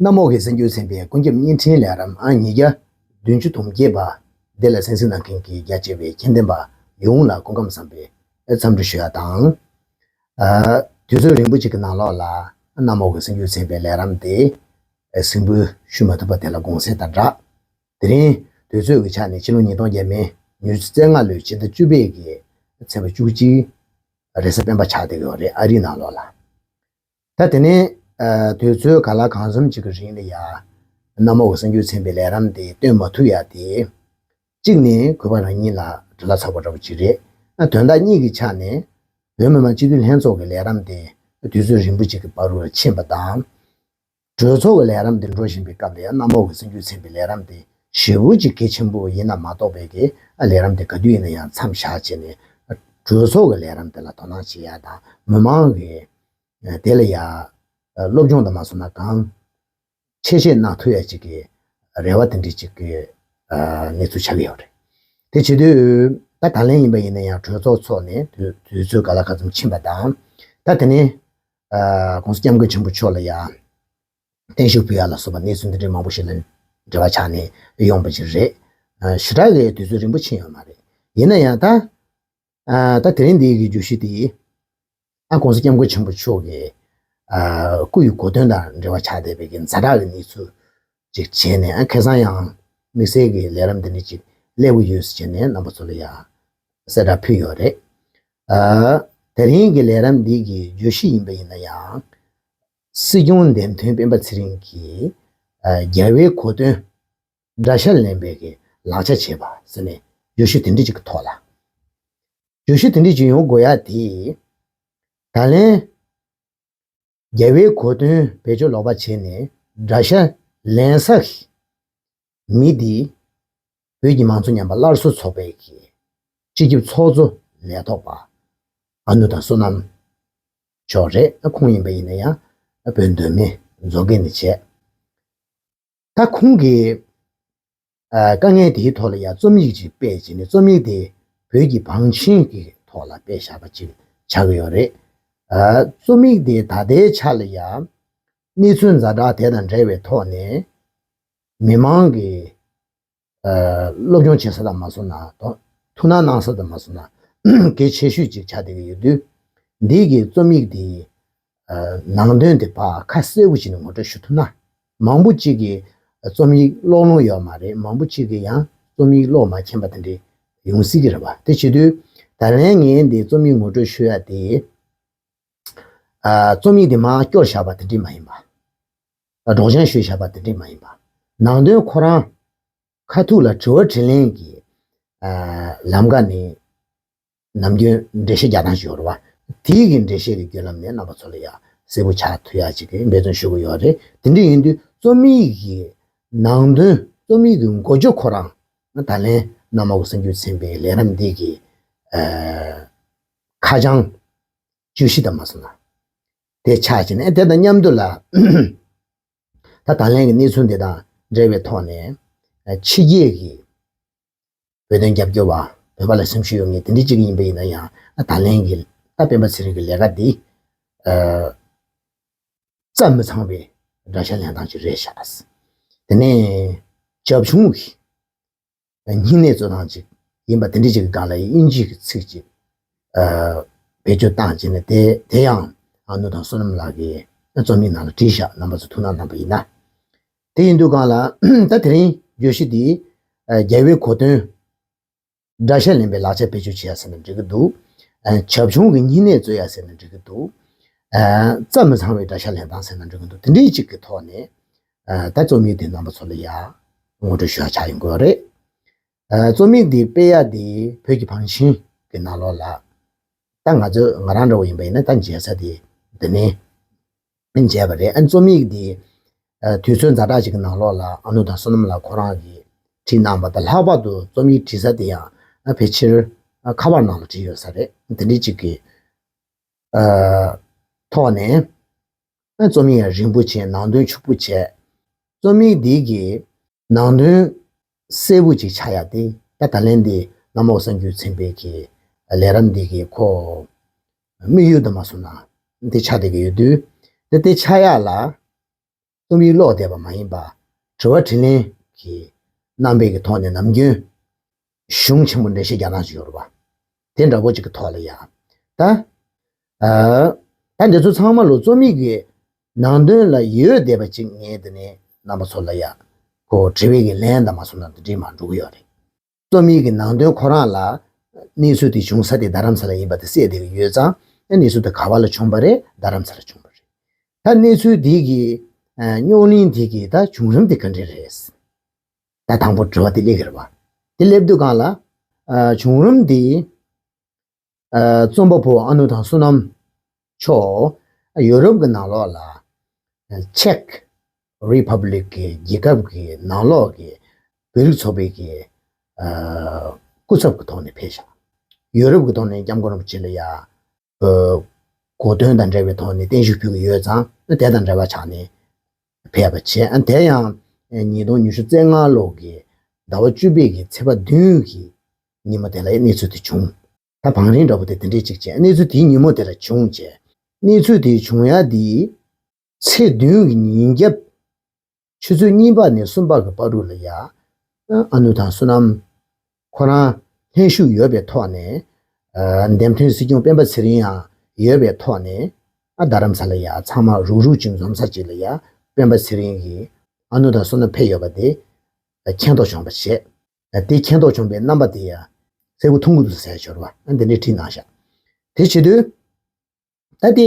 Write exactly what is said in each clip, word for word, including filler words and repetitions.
གནམ་འོག་གི་སེམས་རྒྱུད་ཚན་པའི་ཀུན་ཁྱབ་བརྙན་འཕྲིན་ལས་རིམ་ཨང་ཉིས་བརྒྱ་བདུན་ཅུ་དོན་བརྒྱད་པ་འདི་ལ་གསན་གཟིགས་གནང་མཁན་གྱི་རྒྱ་ཆེ་བའི་མཁྱེན་ལྡན་པ་ཡོངས་ལ་སྐུ་ཁམས་བཟང་པའི་འཚམས་འདྲི་ཞུ་ཡ་དང་། ཨ། དུས་ཚོད་རིང་པོ་ཅིག་གི་ནང་ལོགས་ལ་གནམ་འོག་གི་སེམས་རྒྱུད་ཚན་པའི་ལས་རིམ་དེ་གཟིགས་འབུལ་ཞུ་མ་ཐུབ་པ་དེ་ལ་དགོངས་སེལ་དང་སྦྲགས། དེ་རིང་དུས་ཚོད་ཀྱི་ཆ་ནས་ཕྱི་ལོ་ཉིས་སྟོང་བརྒྱ་མེད་ཉི་ཤུ་རྩ་ལྔ་ལོའི་ཕྱི་ཟླ་བཅུ་པའི་གི་ཚེས་པ་བཅུ་གཅིག་རེས་གཟའ་སྤེན་པ་ཆགས་བསྡད་ཡོད་རེད། ཨ་རིའི་ནང་ལོགས་ལ། ད་དེ་ནས་ཨ། དུས་ཚོད་ག་ལ་གང་འཚམ་ཅིག་གི་རིང་ལ་ཡ། གནམ་འོག་གི་སེམས་རྒྱུད་ཚན་པའི་ལས་རིམ་དེ་སྟོན་མ་ཐུབ་ཡ་དེ། གཅིག་ནས་གུས་པ་རང་ཉིད་ལ་འབྲེལ་བ་ཚ་པོ་འདྲ་པོ་ཅིག་རེད། ཨ། དོན་དག་གཉིས་ཀྱི་ཆ་ནས་བོད་མི་མང་སྤྱི་འཐུས་ལྷན་ཚོགས་ཀྱི་ལས་རིམ་དེ་དུས་ཚོད་རིང་པོ་ཅིག་གི་བར་དུ་ཕྱིན་པ་དང་། གྲོས་ཚོགས་ཀྱི་ལས་རིམ་དེ་འགྲོ་བཞིན་པའི་སྐབས་ལ་ཡང་གནམ་འོག་གི་སེམས་རྒྱུད་ཚན་པའི་ལས་རིམ་དེ་ཞེ་པོ་ཅིག་གལ་ཆེན་པོ་ཡིན་ན་མ་གཏོགས་པའི་གི་ལས་རིམ་དེ་ག་དུས་ཡིན་ན་ཡང་མཚམས་བཞག་བྱས་ནས་གྲོས་ཚོགས་ཀྱི་ལས་རིམ་དེ་ལ་དོ་སྣང་བྱེད་ཡ་དང་མི་མང་གི་དེ་ལ་ཡ་སློབ་སྦྱོང་དང་མ་སོང་ན་གང་ཆེ་ཆེ་གནང་ཐུབ་ཡ་ཅིག་གི་རེ་བ་དེ་འདྲ་ཅིག་གི་གནས་ཚུལ་ཆགས་ཀྱི་ཡོད་རེད། དེ་བྱེད་དུས་ད་ད་ལན་ཡིན་པ་ཡིན་ན་ཡང་གྲོས་ཚོགས་ཚོགས་ནས་དུས་དུས་ཚོད་ག་ལ་ག་ཙམ་ཕྱིན་པ་དང་། ད་དེ་ནས་༸གོང་ས་༸སྐྱབས་མགོན་ཆེན་པོ་མཆོག་ལ་ཡ་བརྟན་བཞུགས་ཕུལ་ཡ་ལ་སོགས་པ་གནས་ཚུལ་འདི་འདྲའི་མང་པོ་ཞིག་ལ་འབྲེལ་བ་ཆགས་ནས་ཡོང་པ་ཞིག་རེད། ཨ། ཞེ་དྲག་གི་དུས་ཚོད་རིང་པོ་ཕྱིན་ཡོད་མ་རེད། ཡིན་ན་ཡང་ད། ཨ། ད་དེ་རིང་འདིའི་གི་བརྗོད་གཞི་དེ། ཨ། ༸གོང་ས་༸སྐྱབས་མགོན་ཆེན་པོ་མཆོག་གི་ཨ། སྐུ་ཡི་གོ་སྟོན་དང་འབྲེལ་བ་ཆགས་བསྡད་པའི་གི་ཛ་དྲག་གི་གནས་ཚུལ་ཅིག་བྱས་ནས། ཨ། ཁ་སང་ཡང་དམིགས་བསལ་གྱི་ལས་རིམ་འདི་འདྲ་ཅིག་སླེབས་ཀྱི་ཡོད་ཟེར་བྱས་ནས་རྣམ་པ་ཚོ་ལ་ཡང་གསལ་བསྒྲགས་ཕུལ་ཡོད་རེད། ཨ། དེ་རིང་གི་ལས་རིམ་འདི་གི་བརྗོད་གཞི་ཡིན་པ་ཡིན་ན་ཡང་། སྲིད་སྐྱོང་འདེམས་ཐོན་སྤེན་པ་ཚེ་རིང་གིས་ཨ། རྒྱལ་བའི་གོ་སྟོན་དགྲ་ཤ་ལེན་པའི་གི་ལག་ཆ་བྱེད་པ་ཟེར་ནས་བརྗོད་གཞི་དེ་འདྲ་ཅིག་གི་ཐོག་ལ། བརྗོད་གཞི་དེ་འདྲ་ཅིག་ཡོང་དགོས་ཡ་དེ། ད་ལན་རྒྱལ་བའི་གོ་སྟོན་བེད་སྤྱོད་ལོག་པ་བྱས་ནས་དགྲ་ཤ་ལེན་ས་མི་འདི་བོད་ཀྱི་མང་གཙོ་ཉམས་པ་སླར་གསོ་ཚོགས་པའི་གི་སྤྱི་ཁྱབ་ཚོགས་གཙོ་ལས་ཐོག་པ་ཨ་ནུ་ད་བསོད་ནམས་མཆོག་རེད། ཁོང་ཡིན་པ་ཡིན་ན་ཡང་བོད་མདོ་སྨད་རྫོང་དགེ་ནས་བྱས། ད་ཁོང་གིས་ཨ། དཀའ་ངལ་དེའི་ཐོག་ལ་ཡང་རྩོམ་ཡིག་ཅིག་སྤེལ་བྱས་ནས། རྩོམ་ཡིག་དེ་བོད་ཀྱི་བང་ཆེན་གྱི་ཐོག་ལ་སྤེལ་བཞག་པ་ཅིག་ཆགས་ཀྱི་ཡོད་རེད། ཨ། རྩོམ་ཡིག་དེ་ད་ལྟའི་ཆ་ལ་ཡང་གནས་ཚུལ་ཛ་དྲག་དེ་དང་འབྲེལ་བའི་ཐོག་ནས་མི་མང་གིས་ཨ། སློབ་སྦྱོང་བྱེད་ས་དང་མ་སོང་ན་དང་ཐུགས་སྣང་གནང་ས་དང་མ་སོང་ན་གལ་ཆེ་ཤོས་ཅིག་ཆགས་བསྡད་ཀྱི་ཡོད་དུས། འདི་གི་རྩོམ་ཡིག་འདི་ཨ། ནང་དོན་དེ་ཕར་ཁ་གསལ་པོ་བྱས་ནས་ངོ་སྤྲོད་ཞུ་ཐུབ་ན། མང་པོ་ཅིག་གིས་རྩོམ་ཡིག་ཀློག་མྱོང་ཡོད་མ་རེད། མང་པོ་ཅིག་གིས་ཡང་རྩོམ་ཡིག་ཀློག་མ་མཁྱེན་པ་དེ་འདྲ་ཡོང་སྲིད་ཀྱི་རེད་པ། དེ་བྱེད་དུས་ད་ལན་ངས་འདི་རྩོམ་ཡིག་ངོ་སྤྲོད་ཞུ་ཡ་དེ། ཨ། རྩོམ་ཡིག་དེ་མར་སྐྱོར་བཞག་པ་དེ་འདྲ་མ་ཡིན་པ། སྒྲོག་སྦྱང་ཞུས་བཞག་པ་དེ་འདྲ་མ་ཡིན་པ། ནང་དོན་ཁོ་རང་ཁ་ཐུག་ལ་དྲི་བ་དྲིས་ལན་གྱི་ཨ། ལམ་ཁ་ནས་ནམ་རྒྱུན་འགྲེལ་བཤད་རྒྱག་སྟངས་ཤིག་ཡོད་རེད་པ། དེའི་གི་འགྲེལ་བཤད་ཀྱི་བརྒྱུད་ལམ་ནས་རྣམ་པ་ཚོ་ལ་ཡང་གསལ་པོ་ཆགས་ཐུབ་ཡ་ཅིག་གི་འབད་བརྩོན་ཞུ་གི་ཡོད་རེད། དེ་འདྲ་ཡིན་དུས་རྩོམ་ཡིག་གི་ནང་དོན། རྩོམ་ཡིག་གི་འགོ་བརྗོད་ཁོ་རང་ད་ལན་གནམ་འོག་གི་སེམས་རྒྱུད་ཚན་པའི་ལས་རིམ་འདི་གི་ཨ། ཁ་བྱང་བརྗོད་གཞི་དང་མ་སོང་ན་དེ་ཆགས་བྱས་ནས། དེ་དང་མཉམ་དུ་ལ་ད་ད་ལན་གྱི་གནས་ཚུལ་འདི་དང་འབྲེལ་བའི་ཐོག་ནས་ཕྱི་རྒྱལ་གྱི་བོད་དོན་རྒྱབ་སྐྱོར་བ། བོད་པ་ལ་སེམས་ཤུགས་ཡོད་མཁན་དེ་འདྲ་ཅིག་ཡིན་པ་ཡིན་ན་ཡང་། ད་ལན་གྱི་ད་སྤེན་པ་ཚེ་རིང་གི་ལས་ཀ་འདི་ཨ། རྩ་མི་ཚང་བའི་དགྲ་ཤ་ལེན་སྟངས་ཅིག་རེད་ཤག། དེ་ནས་བྱབ་ཆུང་གི་སྙིང་ནད་གཙོ་སྟངས་ཅིག་ཡིན་པ་དེ་འདྲ་ཅིག་གི་སྒང་ལ་དབྱིན་ཇིའི་ཚིག་ཅིག་ཨ། བེད་སྤྱོད་བཏང་བྱས་ནས། དེ་དེ་ཡང་ཨ་ནུ་ད་བསོད་ནམས་ལགས་ཀྱིས་རྩོམ་ཡིག་ནང་ལ་བྲིས་ཤག། རྣམ་པ་ཚོ་ཐུགས་སྣང་གནང་པ་ཡིན་ན། དེ་ཡིན་དུས་སྒང་ལ་ད་དེ་རིང་བརྗོད་གཞི་འདི་ཨ། རྒྱལ་བའི་གོ་སྟོན་དགྲ་ཤ་ལེན་པའི་ལག་ཆ་བེད་སྤྱོད་བྱེད་ཡ་ཟེར་ན་འགྲིག་གི་འདུག། ཨ། བྱབ་ཆུང་གི་སྙིང་ནད་གཙོ་ཡ་ཟེར་ན་འགྲིག་གི་འདུག། ཨ། རྩ་མི་ཚང་བའི་དགྲ་ཤ་ལེན་སྟངས་ཟེར་ན་འགྲིག་གི་འདུག། དེ་འདྲའི་ཅིག་གི་ཐོག་ནས་ཨ། ད་རྩོམ་ཡིག་དེ་རྣམ་པ་ཚོ་ལ་ཡ་ངོ་སྤྲོད་ཞུ་ཡ་ཆགས་ཡོང་གི་ཡོད་རེད། ཨ། རྩོམ་ཡིག་འདི་སྤེལ་ཡ་དེ་བོད་ཀྱི་བང་ཆེན་གྱི་ནང་ལོགས་ལ། ད་ང་ཚོ་ང་རང་འདྲ་བོ་ཡིན་པ་ཡིན་ན་ད་མཇལ་ས་དེ་འདི་ནས་མཇལ་བ་རེད། ཨ། རྩོམ་ཡིག་འདི་ཨ། དུས་ཚོད་ཛ་དྲག་ཅིག་གི་ནང་ལོགས་ལ་ཨ་ནུ་ད་བསོད་ནམས་ལགས་ཁོ་རང་གིས་བྲིས་གནང་བ་དང་། ལྷག་པར་དུ་རྩོམ་ཡིག་བྲིས་ས་དེ་ཡང་ཨ། ཕལ་ཆེར་ཨ། ཁ་པར་ནང་ལ་བྲིས་ཡོད་ས་རེད། འདི་འདྲ་ཅིག་གི་ཨ། ཐོག་ནས། རྩོམ་ཡིག་ཡང་རིང་པོ་བྱས། ནང་དོན་ཕྱུག་པོ་བྱས། རྩོམ་ཡིག་འདི་གི་ནང་དོན་གསལ་པོ་ཅིག་ཆགས་ཡ་དེ་ད་ད་ལན་འདི་གནམ་འོག་གསར་འགྱུར་ཚན་པའི་གི་ལས་རིམ་འདི་གི་ཁོ་དམིགས་ཡུལ་དུ་མ་སོང་ན་འདི་ཆགས་བསྡད་ཀྱི་ཡོད་དུས། འདི་དེ་ཆགས་ཡ་ལ་ རྩོམ་ཡིག་ཀློག་བསྡད་པ་མ་ཡིན་པ། དྲི་བ་དྲིས་ལན་གྱི་རྣམ་པའི་གི་ཐོག་ནས་ནམ་རྒྱུན་གཞུང་ཆེན་པོ་འགྲེལ་བཤད་རྒྱག་སྟངས་ཤིག་ཡོད་རེད་པ། དེ་འདྲ་པོ་ཅིག་གི་ཐོག་ལ་ཡ། ད། ཨ། ད་འདི་ཚོ་ཚང་མ་ལོ་རྩོམ་ཡིག་གི་ནང་དོན་ལ་ཡོད་བསྡད་པ་ཅིག་ངས་དེ་ནས་རྣམ་པ་ཚོ་ལ་ཡ། ཁོ་དྲི་བའི་གི་ལན་དང་མ་སོང་ན་དེ་འདྲའི་མ་འགྲོ་གི་ཡོད་རེད། རྩོམ་ཡིག་གི་ནང་དོན་ཁོ་རང་ལ་གནས་ཚུལ་དེ་བྱུང་ས་དེ་རྡ་རམ་ས་ལ་ཡིན་པ་དེ་གསལ་བསྡད་ཀྱི་ཡོད་ཙང་། གནས་ཚུལ་དེ་ག་བ་ལ་བྱུང་བ་རེད། རྡ་རམ་ས་ལ་བྱུང་བ་རེད། ད་གནས་ཚུལ་དེ་གི་རྙོག་གླེང་དེ་གི་ད་བྱུང་རིམ་དེ་ག་འདྲ་རེད། ད་དང་པོ་དྲི་བ་དེ་སླེབས་ཀྱི་རེད་པ། དེ་སླེབས་དུས་སྒང་ལ་བྱུང་རིམ་དེ། རྩོམ་པ་པོ་ཨ་ནུ་ཐང་བསོད་ནམས་མཆོག་ཡོ་རོབ་ཀྱི་ནང་ལོགས་ལ་ཆེག་རི་ཕབ་ལིག་གི་རྒྱལ་ཁབ་ཀྱི་ནང་ལོགས་ཀྱི་བོད་རིགས་ཚོགས་པའི་གི་སྐུ་ཚབ་ཀྱི་ཐོག་ནས་ཕེབས་ཤག་ཡོ་རོབ་ཀྱི་ཐོག་ནས་སྐྱབས་མགོན་རིན་པོ་ཆེ་ལ་ཡ་གོ་སྟོན་དང་འབྲེལ་བའི་ཐོག་ནས་བརྟན་བཞུགས་ཕུལ་གྱི་ཡོད་ཙང་། དེ་དང་འབྲེལ་བ་ཆགས་ནས་ཕེབས་པ་བྱས། དེ་ཡང་ཉིས་སྟོང་ཉི་ཤུ་རྩ་ལྔ་ལོ་གི་ཟླ་བ་བཅུ་པའི་གི་ཚེས་པ་བདུན་གྱི་ཉིན་མོ་དེ་ལ་གནས་ཚུལ་དེ་བྱུང་། ད་བང་རིམ་འདྲ་པོ་དེ་དེ་འདྲས་ཅིག་བྱས། གནས་ཚུལ་དེའི་ཉིན་མོ་དེ་ལ་བྱུང་བྱས། གནས་ཚུལ་དེ་བྱུང་ཡ་དེ་ཚེས་བདུན་གྱི་ཉིན་རྒྱབ་ཆུ་ཚོད་གཉིས་པ་ནས་གསུམ་པ་གི་བར་དུ་ལ་ཡ། ཨ་ནུ་ཐང་བསོད་ནམས་ཁོ་རང་ལྷན་ཞུགས་ཡོད་པའི་ཐོག་ནས། ཨ། འདེམས་ཐོན་སྲིད་སྐྱོང་སྤེན་པ་ཚེ་རིང་ཡང་ཡོད་པའི་ཐོག་ནས། ཨ། རྡ་རམ་ས་ལ་ཡ་ཚང་མ་རུག་རུག་ཅིག་འཛོམས་ས་ཅིག་ལ་ཡ་སྤེན་པ་ཚེ་རིང་གིས་ཨ་ནུ་ཐང་བསོད་ནམས་ཕེབས་ཡོད་པ་དེ་མཁྱེན་རྟོགས་བྱུང་བ་བྱས། དེ་མཁྱེན་རྟོགས་བྱུང་བའི་རྣམ་པ་དེ་ཡང་གསལ་པོ་མཐོང་གི་འདུག་ཟེར་ཞོར་བ་འདི་འདྲའི་བྲིས་གནང་ཤག་དེ་བྱེད་དུས་ད་དེ་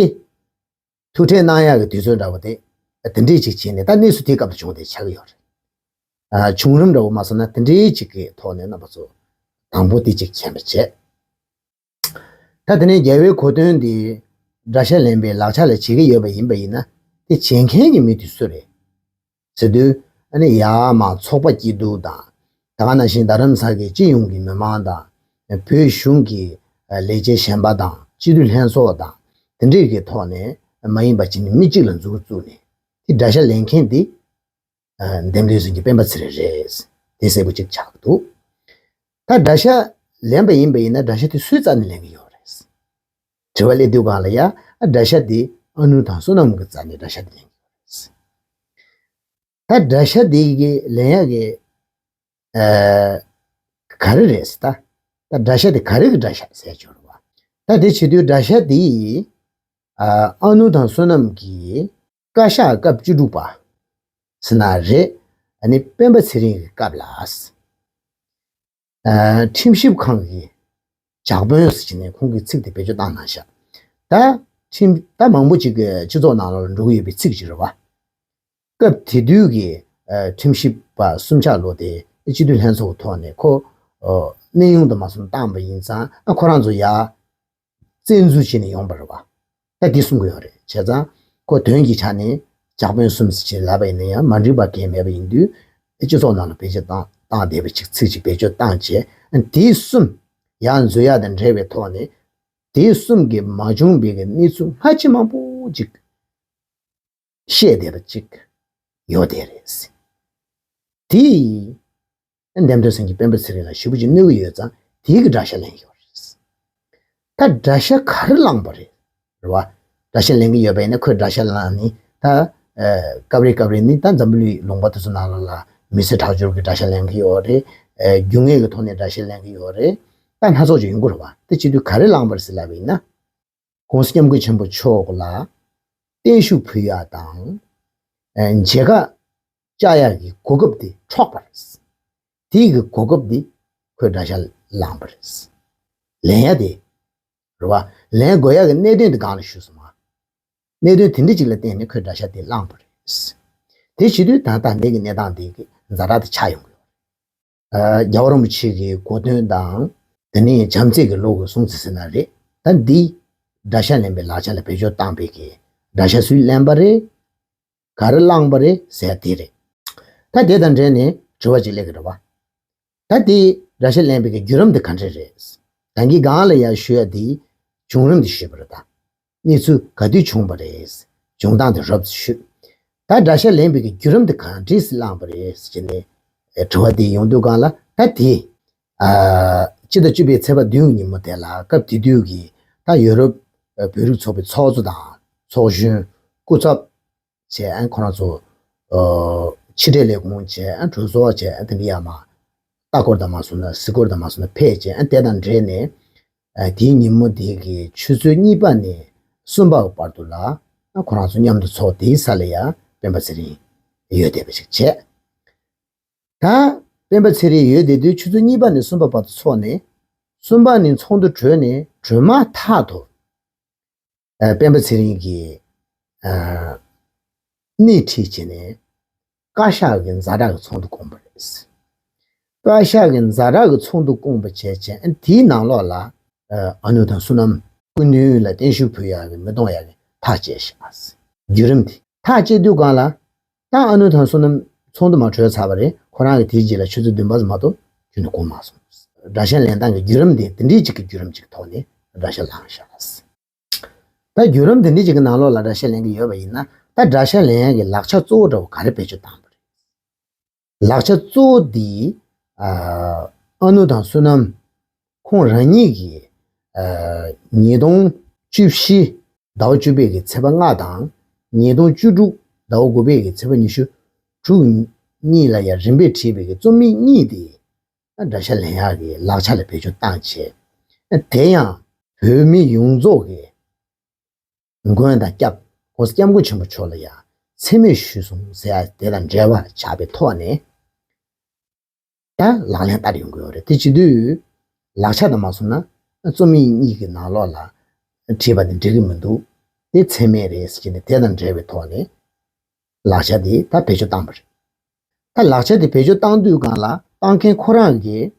ཐུག་འཕྲད་གནང་ཡག་གི་དུས་ཚོད་འདྲ་བོ་དེ་དེ་འདྲའི་ཅིག་བྱས་ནས། ད་གནས་ཚུལ་དེའི་སྐབས་དུ་བྱུང་བ་དེ་ཆགས་ཀྱི་ཡོད་རེད། ཨ། བྱུང་རིམ་འདྲ་བོ་མ་སོང་ན་དེ་འདྲའི་ཅིག་གི་ཐོག་ནས་རྣམ་པ་ཚོ་དང་པོ་དེ་ཅིག་མཁྱེན་པ་བྱས། ད་དེ་ནས་རྒྱལ་བའི་གོ་སྟོན་འདི་དགྲ་ཤ་ལེན་པའི་ལག་ཆ་ལ་བྱེད་ཀྱི་ཡོད་པ་ཡིན་པ་ཡིན་ན། དེ་བྱེད་མཁན་གྱི་མི་དེ་སུ་རེད་ཟེར་དུས། ཨ་ནི་ཡར་མར་ཚོགས་པ་སྐྱིད་སྡུག་དང་། ད་ག་ནང་བཞིན་རྡ་རམ་ས་གི་སྤྱི་ཡོངས་ཀྱི་མི་མང་དང་། བོད་གཞུང་གི་ལས་བྱེད་གཞན་པ་དང་། སྤྱི་འཐུས་ལྷན་ཚོགས་དང་། དེ་འདྲས་ཀྱི་ཐོག་ནས་མ་ཡིན་པ་བྱས་ནས་མི་གཅིག་ལ་མཛུབ་གུ་བཙུགས་ནས། དེ་དགྲ་ཤ་ལེན་མཁན་དེ་འདེམས་ཐོན་སྲིད་སྐྱོང་སྤེན་པ་ཚེ་རིང་རེད། དེ་གསལ་པོ་གཅིག་ཆགས་འདུག་ད་དགྲ་ཤ་ལེན་པ་ཡིན་པ་ཡིན་ན། དགྲ་ཤ་དེ་སུའི་རྩ་ནས་ལེན་གྱི་ཡོད་རེད། དྲི་བ་སླེབས་དུས་སྒང་ལ་ཡ། ཨ། དགྲ་ཤ་དེ་ཨ་ནུ་ཐང་བསོད་ནམས་ཀྱི་རྩ་ནས་དགྲ་ཤ་དེ་ལེན་གྱི་ཡོད་རེད། ད་དགྲ་ཤ་དེ་གི་ལེན་ཡག་གི། ཨ། ག་རེ་རེད་ཟེར། ད་ད་དགྲ་ཤ་དེ་ག་རེ་གི་དགྲ་ཤ་ཟེར་ཆོག་རེད་བ། ད་དེ་བྱེད་དུས་དགྲ་ཤ་དེ་ཡིས། ཨ། ཨ་ནུ་ཐང་བསོད་ནམས་ཀྱི་བཀའ་ཤག་སྐབས་བཅུ་དྲུག་པ་ཟེར་ན་རེད། ཨ་ནི་སྤེན་པ་ཚེ་རིང་གི་སྐབས་ལ། ཨ། ཁྲིམས་ཞིབ་ཁང་གི་ཇག་དཔོན་ཟེར་བྱས་ནས་ཁོང་གིས་ཚིག་དེ་བེད་སྤྱོད་བཏང་གནང་ཤག་ད་ཁྲིམས། ད་མང་པོ་ཅིག་གི་སྤྱི་ཚོགས་ནང་ལོགས་ལ་འགྲོ་གི་ཡོད་པའི་ཚིག་ཅིག་རེད་བ། སྐབས་དེ་དུས་ཀྱི། ཨ། ཁྲིམས་ཞིབ་པ་གསུམ་ཆ་ལོ་དེ་སྤྱི་འཐུས་ལྷན་ཚོགས་ཀྱི་ཐོག་ནས་ཁོ། ཨོ། གནས་དབྱུང་དུ་མ་སོང་བཏང་བ་ཡིན་ཙང་། ཨ། ཁོ་རང་ཚོ་ཡར་བཙན་འཛུལ་བྱས་ནས་ཡོང་བ་རེད་བ། ད་འདི་གསུང་གི་ཡོད་རེད། བྱས་ཙང་ཁོ་དོན་གྱི་ཆ་ནས་ཇག་དཔོན་གསུམ་ཟེར་བྱས་ལབ་པ་ཡིན་ན་ཡང་མ་འགྲིག་པ་གང་ཡང་མེད་པ་ཡིན་དུས། སྤྱི་ཚོགས་ནང་ལ་བེད་སྤྱོད་བཏང་བཏང་བསྡད་པ་ཅིག་ཚིག་ཅིག་བེད་སྤྱོད་བཏང་བྱས། དེ་གསུམ་ཡར་འཛུལ་ཡག་དང་འབྲེལ་བའི་ཐོག་ནས། དེ་གསུམ་གྱིས་མ་བྱུང་བའི་གི་གནས་ཚུལ་སྔ་ཕྱི་མང་པོ་ཅིག་བཤད་བསྡད་པ་ཅིག་ཡོད་བསྡད་རེད། དེ་འདེམས་ཐོན་སྲིད་སྐྱོང་སྤེན་པ་ཚེ་རིང་ལ་ཞེ་པོ་ཅིག་གནོད་ཀྱི་ཡོད་ཙང་། དེའི་གི་དགྲ་ཤ་ལེན་ཡོད་རེད། ད་དགྲ་ཤ་ག་རེ་བླངས་པ་རེད། རེད་བ། དགྲ་ཤ་ལེན་གྱི་ཡོད་པ་ཡིན་ན་ཁོས་དགྲ་ཤ་བླངས་ནི་ད། ཨ། སྐབས་རེ་སྐབས་རེ་ནི་ད་འཛམ་བུ་གླིང་ལུང་པ་དེ་ཚོ་ནང་ལོགས་ལ་མི་སེར་ཁྲག་སྦྱོར་གྱི་དགྲ་ཤ་ལེན་གྱི་ཡོད་རེད། ཨ། རྒྱུ་དངོས་ཀྱི་ཐོག་ནས་དགྲ་ཤ་ལེན་གྱི་ཡོད་རེད། ད་སྣ་ཚོགས་ཅིག་ཡོང་གི་རེད་བ། དེ་བྱེད་དུས་ག་རེ་བླངས་པ་རེད་ཟེར་ལབ་པ་ཡིན་ན། ༸གོང་ས་༸སྐྱབས་མགོན་ཆེན་པོ་མཆོག་ལ་བརྟན་བཞུགས་ཕུལ་ཡག་དང་། ཨ། མཇལ་ཁ་བཅར་ཡག་གི་གོ་སྐབས་དེ་འཕྲོག་པ་རེད། དེའི་གི་གོ་སྐབས་དེ་ཁོས་དགྲ་ཤ་བླངས་པ་རེད། ལེན་ཡག་དེ། རེད་བ། ལེན་དགོས་ཡག་གི་གནད་དོན་དེ་སྒང་ལ་ཞུས་སོང་ང་། གནད་དོན་དེ་འདྲ་ཅིག་ལ་བརྟེན་ནས་ཁོས་དགྲ་ཤ་དེ་བླངས་པ་རེད། དེ་བྱེད་དུས་ད་ལྟ་འདི་གི་གནས་སྟངས་དེ་གི་ཛ་དྲག་དེ་ཆགས་ཡོང་གི་ཡོད་རེད། ཨ། རྒྱལ་བ་རིན་པོ་ཆེ་གི་གོ་སྟོན་དང་། དེ་ནས་བྱམས་བརྩེ་གི་བློ་གི་གསུང་ཚིག་ཟེར་ན་རེད། ད་འདི་དགྲ་ཤ་ལེན་པའི་ལག་ཆ་ལ་བེད་སྤྱོད་བཏང་བའི་གི་དགྲ་ཤ་སུས་ལེན་པ་རེད། ག་རེ་བླངས་པ་རེད་ཟེར་ཡག་དེ་རེད། ད་དེ་དང་འབྲེལ་ནས་དྲི་བ་ཅིག་སླེབས་ཀྱི་རེད་བ། ད་དེ་དགྲ་ཤ་ལེན་པའི་གི་བརྒྱུད་རིམ་དེ་ག་འདྲ་རེད། ད་གིན་སྒང་ལ་ཡར་ཞུས་ཡག་དེའི་བྱུང་རིམ་དེ་ཞུས་པ་རེད་ད། གནས་ཚུལ་ག་དུས་བྱུང་བ་རེད། བྱུང་སྟངས་དེ་རོབ་ཙམ་ཞུས། ད་དགྲ་ཤ་ལེན་པའི་གི་བརྒྱུད་རིམ་དེ་ག་འདྲས་སེ་བླངས་པ་རེད་ཟེར་ནས། ཨེ། དྲི་བ་དེ་ཡོང་དུས་སྒང་ལ། ད་དེ། ཨ། སྤྱི་ཟླ་བཅུ་པའི་ཚེས་པ་བདུན་ཉིན་མོ་དེ་ལ་སྐབས་དེ་དུས་ཀྱི་ད་ཡོ་རོབ་བོད་རིགས་ཚོགས་པའི་ཚོགས་གཙོ་དང་ཚོགས་གཞོན། སྐུ་ཚབ་བྱས། ཨ། ཁོ་རང་ཚོ་ ཨོ། ཕྱི་འབྲེལ་ལས་ཁུངས་བྱས། གྲོས་ཚོགས་བྱས། དེ་འདྲ་ཡར་མར་ལྟ་སྐོར་དང་མ་སོང་ན་གཟིགས་སྐོར་དང་མ་སོང་ན་ཕེབས་བྱས། དེ་དང་འབྲེལ་ནས་དེའི་ཉིན་མོ་དེ་གི་ཆུ་ཚོད་གཉིས་པ་ནས་གསུམ་པ་བར་དུ་ལ་ཁོ་རང་ཚོ་མཉམ་དུ་ཚོགས། དེའི་ས་ལ་ཡ་སྤེན་པ་ཚེ་རིང་ཡོད་བསྡད་པ་ཞིག་བྱས། ད་སྤེན་པ་ཚེ་རིང་ཡོད་བསྡད་དུས་ཆུ་ཚོད་གཉིས་པ་ནས་གསུམ་པ་བར་དུ་ཚོགས་ནས། གསུམ་པ་ནས་ཚོགས་འདུ་གྲོལ་ནས་གྲོལ་མ་ཐག་ཏུ། ཨ། སྤེན་པ་ཚེ་རིང་གིས། ཨ། སྣེ་ཁྲིད་བྱས་ནས་བཀའ་ཤག་གི་ཛ་དྲག་གི་ཚོགས་འདུ་བསྐོངས་པ་རེད། བཀའ་ཤག་གི་ཛ་དྲག་གི་ཚོགས་འདུ་བསྐོངས་པ་བྱས་བྱས། དེའི་ནང་ལོགས་ལ། ཨ། ཨ་ནུ་དང་བསོད་ནམས། སྐུ་མདུན་ལ་བརྟན་བཞུགས་ཕུལ་ཡག་གི་མི་གཏོང་ཡག་གི་ཐག་བཅད་བཞག་བརྒྱུད་རིམ་དེ་ཐག་བཅད་དུས་སྒང་ལ། ད་ཨ་ནུ་དང་བསོད་ནམས་ཚོགས་འདུ་མ་གྲོལ་ཚར་བ་རེད། ཁོ་རང་གི་དེའི་རྗེས་ལ་ཆུ་ཚོད་བདུན་པ་ཙམ་མ་གཏོགས་ཁྱོན་ནས་གོ་མ་སོང་། དགྲ་ཤ་ལེན་སྟངས་ཀྱི་བརྒྱུད་རིམ་དེ་དེ་འདྲའི་ཅིག་གི་བརྒྱུད་རིམ་ཅིག་ཐོག་ནས་དགྲ་ཤ་ལངས་བཞག་ད་བརྒྱུད་རིམ་དེ་འདྲའི་ཅིག་གི་ནང་ལོགས་ལ་དགྲ་ཤ་ལེན་གྱི་ཡོད་པ་ཡིན་ན། ད་དགྲ་ཤ་ལེན་ཡག་གི་ལག་ཆ་གཙོ་བོ་འདྲ་བོ་ག་རེ་བེད་སྤྱོད་བཏང་བ་རེད། ལག་ཆ་གཙོ་བོ་འདི། ཨ། ཨ་ནུ་དང་བསོད་ནམས་ཁོང་རང་ཉིད་ཀྱིས། ཨ། ཉིས་སྟོང་བཅུ་བཞི་ཟླ་བ་བཅུ་པའི་གི་ཚེས་པ་ལྔ་དང་། ཉིས་སྟོང་བཅུ་དྲུག་ཟླ་བ་དགུ་པའི་གི་ཚེས་པ་ཉི་ཤུ་དྲུག་གཉིས་ལ་ཡ་རིམ་པས་བྲིས་པའི་གི་རྩོམ་ཡིག་གཉིས་དེ། ཨ། དགྲ་ཤ་ལེན་ཡག་གི་ལག་ཆ་ལ་བེད་སྤྱོད་བཏང་བྱས། ཨ། དེ་ཡང་བོད་མི་ཡོངས་རྫོགས་ཀྱི་མགོན་དང་སྐྱབས། ༸གོང་ས་༸སྐྱབས་མགོན་ཆེན་པོ་མཆོག་ལ་ཡང་མཚན་སྨད་ཞུས་སོང་ཟེར་ཡ་དེ་དང་འབྲེལ་བ་ཆགས་པའི་ཐོག་ནས། ད་ལག་ལེན་བསྟར་ཡོང་གི་ཡོད་རེད། དེ་བྱེད་དུས་ལག་ཆ་དང་མ་སོང་ན་རྩོམ་ཡིག་གཉིས་ཀྱི་ནང་ལོགས་ལ་བྲིས་པ་དེ་འགྲིག་གི་མི་འདུག་དེ་མཚན་སྨད་རེད་ཟེར་གྱི་ནས། དེ་དང་འབྲེལ་བའི་ཐོག་ནས་ལག་ཆ་དེ་ད་བེད་སྤྱོད་བཏང་བ་རེད། ད་ལག་ཆ་དེ་བེད་སྤྱོད་བཏང་དུས་སྒང་ལ་བཏང་མཁན་ཁོ་རང་གིས།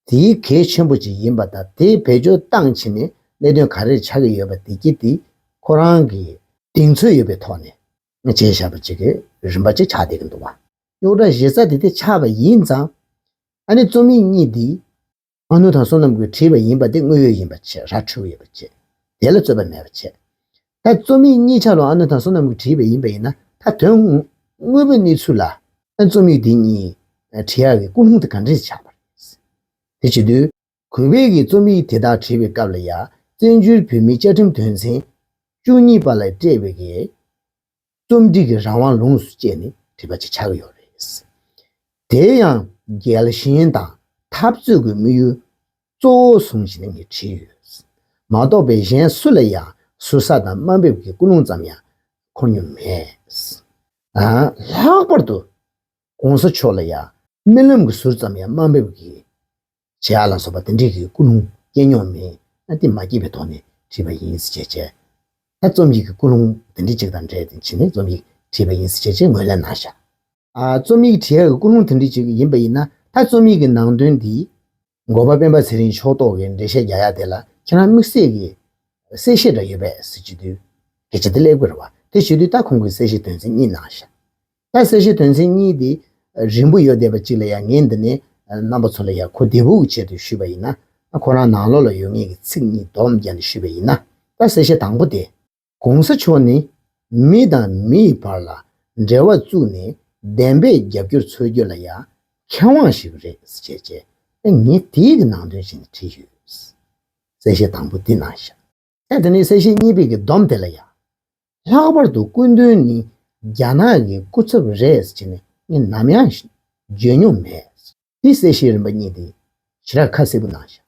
དེའི་གལ་ཆེན་པོ་ཅིག་ཡིན་པ་དང་། དེའི་བེད་སྤྱོད་བཏང་བྱས་ནས་གནད་དོན་ག་རེ་ཆགས་ཀྱི་ཡོད་པ་དེ་གྱིས་དེ་ཁོ་རང་གི་གདེང་ཚོད་ཡོད་པའི་ཐོག་ནས་བྱས་བཞག་པ་ཅིག་གི་རིམ་པ་ཅིག་ཆགས་བསྡད་ཀྱི་འདུག་བ། རྙོག་དྲ་གཞི་རྩ་དེ་དེ་ཆགས་པ་ཡིན་ཙང་། ཨ་ནི་རྩོམ་ཡིག་གཉིས་འདི་ཨ་ནུ་དང་བསོད་ནམས་ཀྱིས་བྲིས་པ་ཡིན་པ་དེ་དངོས་ཡོད་ཡིན་པ་བྱས། ར་འཕྲོད་ཡོད་པ་བྱས། དེ་ལ་རྩོད་པ་མེད་པ་བྱས། ད་རྩོམ་ཡིག་གཉིས་ཆ་ལ་ཨ་ནུ་དང་བསོད་ནམས་ཀྱིས་བྲིས་པ་ཡིན་པ་ཡིན་ན། ད་དོན་དངོས་པོའི་གནས་ཚུལ་ལ་ཨ་རྩོམ་ཡིག་འདི་གཉིས་བྲིས་ཡག་གི་ཀུན་སློང་དེ་ག་འདྲས་ཆགས་པ་རེད། དེ་བྱེད་དུས་གུས་པས་ཀྱིས་རྩོམ་ཡིག་དེ་དག་བྲིས་པའི་སྐབས་ལ་ཡ། བཙན་བྱོལ་བོད་མིའི་བཅའ་ཁྲིམས་དོན་ཚན་བཅུ་གཉིས་པ་ལ་སྤྲད་པའི་གི་རྩོམ་སྒྲིག་གི་རང་དབང་ལོངས་སུ་སྤྱད་ནས་བྲིས་པ་ཅིག་ཆགས་ཀྱི་ཡོད་རེད། དེ་ཡང་རྒྱལ་ཞེན་དང་འཐབ་རྩོད་ཀྱི་དམིགས་ཡུལ་གཙོ་བོ་བཟུང་བྱས་ནས་ངས་བྲིས་ཡོད། མ་གཏོགས་པའི་གཞན་སུ་ལ་ཡང་ཟུར་ཟ་དང་དམའ་འབེབས་ཀྱི་ཀུན་སློང་ཙམ་ཡང་འཁོར་མྱོང་མེད། ཨ། ལྷག་པར་དུ་༸གོང་ས་མཆོག་ལ་ཡང་རྨི་ལམ་གྱི་ཟུར་ཙམ་ཡང་དམའ་འབེབས་ཀྱི་བྱེད་ཡག་ལ་སོགས་པ་དེ་འདྲའི་གི་ཀུན་སློང་སྐྱེས་མྱོང་མེད། ཨ། དེ་མ་སྐྱེས་པའི་ཐོག་ནས་བྲིས་པ་ཡིན་ཟེར་བྱས་བྱས། ད་རྩོམ་ཡིག་གི་ཀུན་སློང་དེ་འདྲའི་ཅིག་དང་འབྲེལ་ཏེ་བྱས་ནས་རྩོམ་ཡིག་བྲིས་པ་ཡིན་ཟེར་བྱས་བྱས་ངོས་ལེན་གནང་བཞག་ཨ། རྩོམ་ཡིག་བྲིས་ཡག་གི་ཀུན་སློང་དེ་འདྲ་ཅིག་ཡིན་པ་ཡིན་ན། ད་རྩོམ་ཡིག་གི་ནང་དོན་འདི་འགོ་པ་སྤེན་པ་ཚེ་རིང་ཕྱོགས་གཏོགས་ཀྱིས་འགྲེལ་བཤད་རྒྱག་ཡག་དེ་ལ་ཁྱེད་རང་དམིགས་བསལ་གྱི་གསལ་བཤད་འདྲ་ཡོད་པས་ཟེར་བྱེད་དུས་སྐད་ཆ་དེ་སླེབས་ཀྱི་རེད་བ། དེ་བྱེད་དུས་ད་ཁོང་གིས་གསལ་བཤད་དོན་ཚན་གཉིས་གནང་ཤག་ད་གསལ་བཤད་དོན་ཚན་གཉིས་དེ་རིང་པོ་ཡོད་བསྡད་པ་ཅིག་ལ་ཡང་། ངས་འདི་ནས་རྣམ་པ་ཚོ་ལ་ཡང་གོ་བདེ་པོའི་ཆེད་དུ་ཞུས་པ་ཡིན་ན། ཁོ་རང་ནང་ལོགས་ལ་ཡོད་ངེས་ཀྱི་ཚིག་གཉིས་སྡོམ་བརྒྱབ་ནས་ཞུས་པ་ཡིན་ན། ད་གསལ་བཤད་དང་པོ་དེ། ༸གོང་ས་མཆོག་ནི་མི་དང་མི་ཡི་བར་ལ་འབྲེལ་བ་བཙུགས་ནས་བདེན་པའི་རྒྱབ་སྐྱོར་འཚོལ་རྒྱུ་ལ་ཡང་མཁས་དབང་ཞིག་རེད་ཟེར་བྱས་བྱས། ཨེ། ངས་དེའི་གི་ནང་དོན་བྱས་ནས་བྲིས་ཡོད། གསལ་བཤད་དང་པོ་འདི་གནང་ཤག་ཨེ། དེ་ནས་གསལ་བཤད་གཉིས་པའི་གི་སྡོམ་དེ་ལ་ཡང་། ལྷག་པར་དུ་སྐུ་མདུན་ནི་རྒྱ་ནག་གི་སྐུ་ཚབ་རེད་ཟེར་བྱས་ནས་ངས་ནམ་ཡང་བརྗོད་མྱོང་མེད། འདི་གསལ་བཤད་རིམ་པ་གཉིས་དེ་ཞེ་དྲག་ཁ་གསལ་པོ་གནང་ཤག་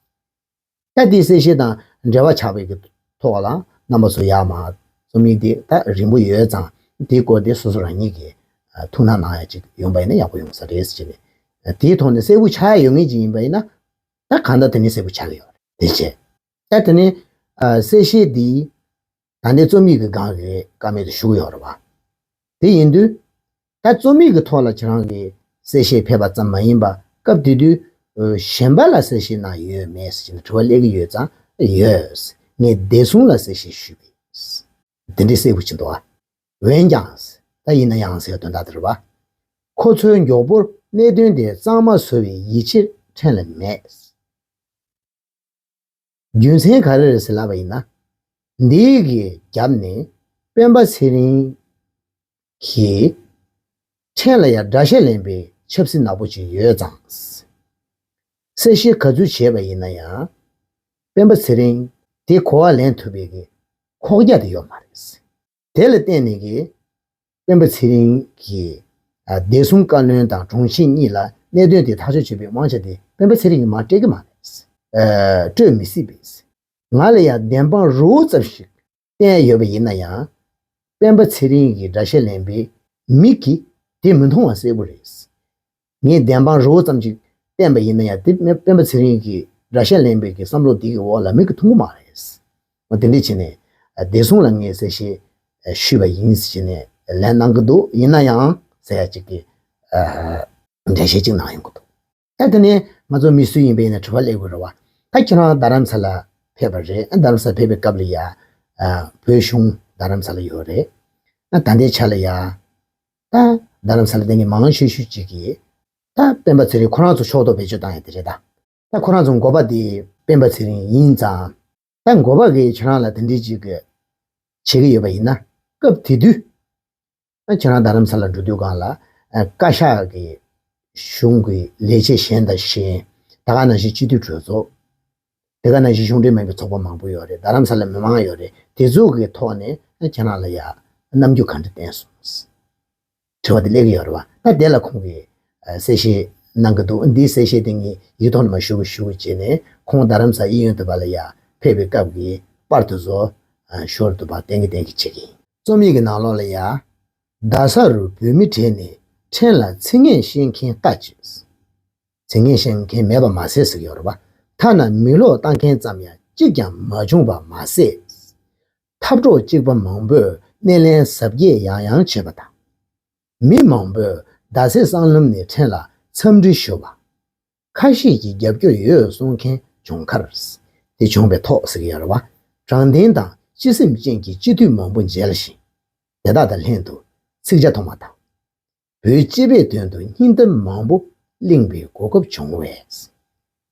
ད་འདི་གསལ་བཤད་དང་འབྲེལ་བ་ཆགས་པའི་གི་ཐོག་ལ་རྣམ་པ་ཚོ་ཡར་མར་རྩོམ་ཡིག་འདི་ད་རིང་པོ་ཡོད་ཙང་། འདིའི་སྐོར་དེ་སོ་སོ་རང་ཉིད་ཀྱིས་ཐུགས་སྣང་གནང་ཡ་ཅིག་ཡོང་པ་ཡིན་ན་ཡག་པོ་ཡོང་ས་རེད་ཟེར་ནས། དེའི་ཐོག་ནས་གསལ་པོ་ཆགས་ཡ་ཡོད་ངེས་ཅིག་ཡིན་པ་ཡིན་ན། ད་གང་ལྟར་དེ་ནས་གསལ་པོ་ཆགས་ཀྱི་ཡོད་རེད། དེ་བྱས། ད་དེ་ནས་གསལ་བཤད་འདི་ད་ལྟའི་རྩོམ་ཡིག་གི་སྒང་གི་བཀའ་མོལ་དུ་ཞུ་གི་ཡོད་རེད་བ། དེ་ཡིན་དུས། ད་རྩོམ་ཡིག་གི་ཐོག་ལ་ཁྱེད་རང་གིས་གསལ་བཤད་ཕེབས་པ་ཙམ་མ་ཡིན་པ། སྐབས་དེ་དུས་གཞན་པ་ལ་གསལ་བཤད་གནང་ཡོད་མེད་ཟེར་ནས་དྲི་བ་སླེབས་ཀྱི་ཡོད་ཙང་། ཡོད། ངས་བདེ་སྲུང་ལ་གསལ་བཤད་ཞུས་པས། དེ་འདྲའི་གསལ་པོ་ཅིག་འདུག་ཨ། འོན་ཀྱང་། ད་ཡིན་ན་ཡང་ཟེར་དོན་དག་དེ་རེད་བ། ཁོ་ཚོས་མགྱོགས་པོར་གནད་དོན་དེ་གཙང་མ་བཟོ་བའི་ཡིད་ཆེས་ཕྲན་ལས་མེད། རྒྱུ་མཚན་ག་རེ་རེད་ཟེར་ལབ་པ་ཡིན་ན། འདིའི་གི་རྒྱབ་ནས་སྤེན་པ་ཚེ་རིང་གིས་ཕྲན་ལ་ཡང་དགྲ་ཤ་ལེན་པའི་ཆབ་སྲིད་ནག་པོ་ཅིག་ཡོད་ཙང་། གསལ་བཤད་ག་ཚོད་བྱས་པ་ཡིན་ན་ཡང་། སྤེན་པ་ཚེ་རིང་དེ་གོ་བ་ལེན་ཐུབ་པའི་གི་ཁོག་རྒྱ་དེ་ཡོད་མ་རེད། དེ་ལ་བརྟེན་ནས་གི་སྤེན་པ་ཚེ་རིང་གིས་ བདེ་སྲུང་བཀའ་བློན་དང་དྲུང་ཆེ་གཉིས་ལ་གནད་དོན་དེ་ཐག་གཅོད་བྱེད་པའི་དབང་ཆ་དེ་སྤེན་པ་ཚེ་རིང་གིས་མར་སྤྲད་ཀྱི་མ་རེད། སྤྲོད་མི་སྲིད་པས། ང་ལ་ཡང་བདེན་དཔང་རི་བོ་ཙམ་ཞིག་བསྟན་ཡོད་པ་ཡིན་ན་ཡང་། སྤེན་པ་ཚེ་རིང་གི་དགྲ་ཤ་ལེན་པའི་མིག་གིས་དེ་མི་མཐོང་བ་གསལ་པོ་རེད། ངས་བདེན་དཔང་རི་བོ་ཙམ་ཞིག་བསྟན་པ་ཡིན་ན་ཡང་དེ་སྤེན་པ་ཚེ་རིང་གི་དགྲ་ཤ་ལེན་པའི་གི་བསམ་བློ་དེ་གི་འོག་ལ་མིག་གིས་མཐོང་གི་མ་རེད། འོ་དེ་འདྲས་བྱས་ནས་བདེ་སྲུང་ལ་ངས་གསལ་བཤད་ཞུས་པ་ཡིན་ཟེར་ནས་ལན་གནང་གི་འདུག་ཡིན་ན་ཡང་ཟེར་ཡ་ཅིག་གི་འགྲེལ་བཤད་ཅིག་གནང་ཡོང་གི་འདུག་ད་དེ་ནས་ང་ཚོ་མི་སུ་ཡིན་པ་ཡིན་ན་དྲི་བ་སླེབས་དགོས་རེད་བ། ད་ཁྱེད་རང་རྡ་རམ་ས་ལ་ཕེབས་པ་རེད། རྡ་རམ་ས་ལ་ཕེབས་པའི་སྐབས་ལ་ཡ། བོད་གཞུང་རྡ་རམ་ས་ལ་ཡོད་རེད། ད་ལྟའི་ཆ་ལ་ཡ། ད་རྡ་རམ་ས་ལ་བསྡད་མཁན་མང་ཤོས་ཤོས་ཅིག་གིས། ད་སྤེན་པ་ཚེ་རིང་ཁོ་རང་ཚོ་ཕྱོགས་གཏོགས་བེད་སྤྱོད་བཏང་ཡ་དེ་རེད་ད། ད་ཁོ་རང་ཚོ་འགོ་པ་དེ་སྤེན་པ་ཚེ་རིང་ཡིན་ཙང་། ད་འགོ་པ་གིས་ཁྱེད་རང་ལ་དེ་འདྲའི་ཅིག་གི་བྱེད་ཀྱི་ཡོད་པ་ཡིན་ན། སྐབས་དེ་དུས། ཨ་ཁྱེད་རང་རྡ་རམ་ས་ལ་འགྲོ་དུས་སྒང་ལ་ཨ་བཀའ་ཤག་གི་གཞུང་གི་ལས་བྱེད་གཞན་དང་གཞན། ད་ག་ནང་བཞིན་སྤྱི་འཐུས་གྲོས་ཚོགས། དེ་ག་ནང་བཞིན་གཞུང་འབྲེལ་མིན་པའི་ཚོགས་པ་མང་པོ་ཡོད་རེད། རྡ་རམ་ས་ལ་མི་མང་ཡོད་རེད། དེ་ཚོ་གི་ཐོག་ནས་ཨ་ཁྱེད་རང་ལ་ཡ་རྣམ་འགྱུར་ག་འདྲ་བསྟན་སོང་། དྲི་བ་དེ་སླེབས་ཀྱི་ཡོད་རེད་བ། ད་དེ་ལ་ཁོང་གིས་ཨ་གསལ་བཤད་གནང་གི་འདུག་འདིའི་གསལ་བཤད་དེ་ངས་ཡིག་ཐོག་ནས་མར་ཞུ་གི་ཞུ་གི་བྱས་ནས། ཁོང་རྡ་རམ་ས་གཡས་གཡོན་དུ་བ་ལ་ཡ་ཕེབས་པའི་སྐབས་ཀྱི་པར་དེ་ཚོ་ཨ་ཞོར་དུ་བ་བསྟན་གི་བསྟན་གི་བྱེད་ཀྱི་ཡིན། རྩོམ་ཡིག་གི་ནང་ལོགས་ལ་ཡ། རྡ་ས་རུ་བོད་མི་གྲས་ནས་ཕྲན་ལ་ཚིག་ངན་བཤད་མཁན་ལྟ་ཅི། ཚིག་ངན་བཤད་མཁན་མེད་པ་མ་ཟད་ཟེར་གྱི་ཡོད་རེད་བ། ཐ་ན་མིག་ལོག་བཏང་མཁན་ཙམ་ཡང་གཅིག་ཀྱང་མ་བྱུང་བ་མ་ཟད། འཐབ་གྲོགས་གཅིག་པ་མང་པོས་སྣེ་ལེན་གཟབ་རྒྱས་ཡང་ཡང་བྱས་པ་དང་། མི་མང་པོས་རྡ་སའི་སྲང་ལམ་ནས་ཕྲན་ལ་འཚམས་འདྲི་ཞུ་བ། ཁ་ཤས་ཀྱིས་རྒྱབ་སྐྱོར་ཡོད་གསུང་མཁན་བྱུང་ཁར། དེ་བྱུང་བའི་ཐོག་ཟེར་གྱི་ཡོད་རེད་བ། དྲང་བདེན་དང་སྤྱི་སེམས་ཅན་གྱི་སྤྱི་འཐུས་མང་པོ་མཇལ་ཞིང་། དེ་དག་དང་ལྷན་དུ་ཚིག་ཇ་འཐུང་བ་དང་། བོད་སྤྱི་པའི་དོན་དུ་སྙིང་གཏམ་མང་པོ་གླེང་བའི་གོ་སྐབས་བྱུང་བས།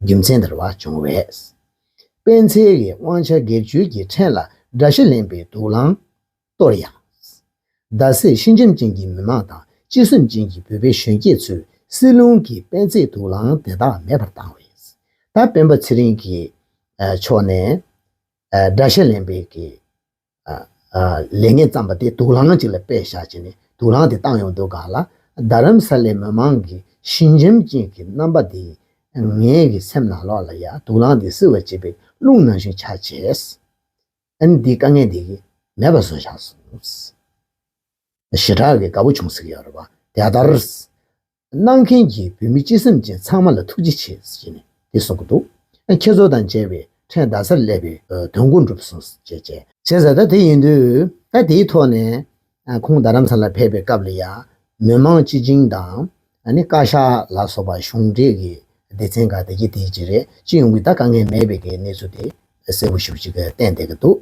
རྒྱུ་མཚན་དེར་བ་བྱུང་བས། སྤེན་ཚེ་གིས་དབང་ཆ་སྒེར་གཅོད་ཀྱིས་ཕྲན་ལ་དགྲ་ཤ་ལེན་པའི་དུག་རླངས་གཏོར་ཡང་། རྡ་སའི་ཤིང་འཇམ་ཅན་གྱི་མི་མང་དང་སྤྱི་སེམས་ཅན་གྱི་བོད་པའི་གཞོན་སྐྱེས་ཚོའི་བསིལ་རླུང་གིས་སྤེན་ཚེའི་དུག་རླངས་དེ་དག་མེད་པར་བཏང་བས། ད་སྤེན་པ་ཚེ་རིང་གི་ཕྱོགས་ནས་དགྲ་ཤ་ལེན་པའི་གི་ལས་ངན་བརྩམས་པ་དེ་དུག་རླངས་ཅིག་ལ་དཔེ་བཞག་བྱས་ནས་དུག་རླངས་དེ་བཏང་ཡོང་དུས་སྒང་ལ། རྡ་རམ་ས་ལའི་མི་མང་གི་ཞི་འཇམ་ཅན་གྱི་རྣམ་པ་དེ་ངའི་གི་སེམས་ནང་ལོགས་ལ་ཡ་དུག་རླངས་དེ་བསིལ་བ་བྱེད་པའི་རླུང་ནང་བཞིན་ཆགས་བྱས། ཨ་ནི་འདིའི་དཀའ་ངལ་འདི་གི་མེད་པ་བཟོས་བཞག་སོང་། ཞེ་དྲག་གི་དགའ་པོ་བྱུང་ཟེར་གྱི་ཡོད་རེད་བ། དེ་ལྟར། གནང་མཁན་གྱི་བོད་མི་སྤྱི་སེམས་ཅན་ཚང་མ་ལ་ཐུགས་རྗེ་ཆེ་ཟེར་ནས་དེ་གསུང་གི་འདུག་ཁྱེད་ཚོ་དང་མཇལ་བའི་ཕྲན་རྡ་སར་སླེབས་པའི་དོན་ཀུན་འགྲུབ་སོང་ཞེས་བྱས། བྱས་ཙང་ད་དེ་ཡིན་དུས་ད་དེའི་ཐོག་ནས་ཁོང་རྡ་རམ་ས་ལ་ཕེབས་པའི་སྐབས་ལ་ཡང་མི་མང་སྤྱི་བྱིངས་དང་ཨ་ནི་བཀའ་ཤག་ལ་སོགས་པ་གཞུང་འབྲེལ་གྱི་སྡེ་ཚན་ཁག་དེ་གྱི་དེ་གཅིག་རེད། སྤྱི་ཡོངས་ཀྱི་ད་དཀའ་ངལ་མེད་པའི་གི་གནས་ཚུལ་དེ་གསལ་པོ་ཞེ་པོ་ཅིག་བསྟན་བསྡད་ཀྱི་འདུག་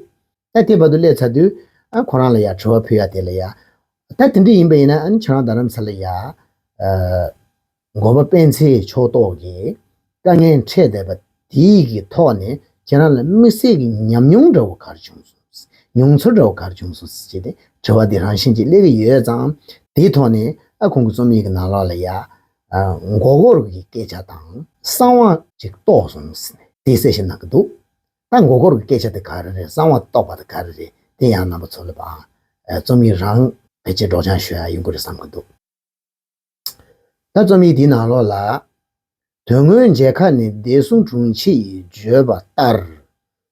ད་དེ་བར་དུ་སླེབས་ཚར་དུས་ཨ་ཁོ་རང་ལ་ཡང་དྲི་བ་ཕུལ་ཡ་དེ་ལ་ཡང་། ད་དེ་འདྲ་ཡིན་པ་ཡིན་ན་ཨ་ནི་ཁྱེད་རང་རྡ་རམ་ས་ལ་ཡ། ཨ་འགོ་པ་སྤེན་ཚེ་ཕྱོགས་གཏོགས་ཀྱིས་དཀའ་ངལ་འཕྲད་བསྡད་པ་དེའི་གི་ཐོག་ནས་ཁྱེད་རང་ལ་དམིགས་བསལ་གྱི་ཉམས་མྱོང་འདྲ་བོ་ག་རེ་བྱུང་སོང་། མྱོང་ཚོར་འདྲ་བོ་ག་རེ་བྱུང་སོང་ཟེར་ཏེ་དྲི་བ་འདི་རང་བཞིན་གྱིས་སླེབས་ཀྱི་ཡོད་ཙང་། དེའི་ཐོག་ནས་ཨ་ཁོང་གི་རྩོམ་ཡིག་གི་ནང་ལོགས་ལ་ཡ། ཨ་མགོ་སྐོར་གྱི་སྐད་ཆ་དང་གསང་བ་ཅིག་རྟོགས་སོང་ཟེར་ནས་དེ་གསལ་བཤད་གནང་གི་འདུག་ད་མགོ་སྐོར་གྱི་སྐད་ཆ་དེ་ག་རེ་རེད། གསང་བ་རྟོགས་པ་དེ་ག་རེ་རེད། དེ་ཡང་རྣམ་པ་ཚོ་ལ་བ། རྩོམ་ཡིག་རང་ཕལ་ཆེར་སྒྲོག་སྦྱང་ཞུ་ཡ་ཡོང་གི་རེད་བསམ་གྱི་འདུག་ད་རྩོམ་ཡིག་འདིའི་ནང་ལོགས་ལ། དོན་དངོས་མཇལ་ཁ་ནི་བདེ་སྲུང་དྲུང་ཆེ་ཡིས་བརྗོད་པ་ལྟར།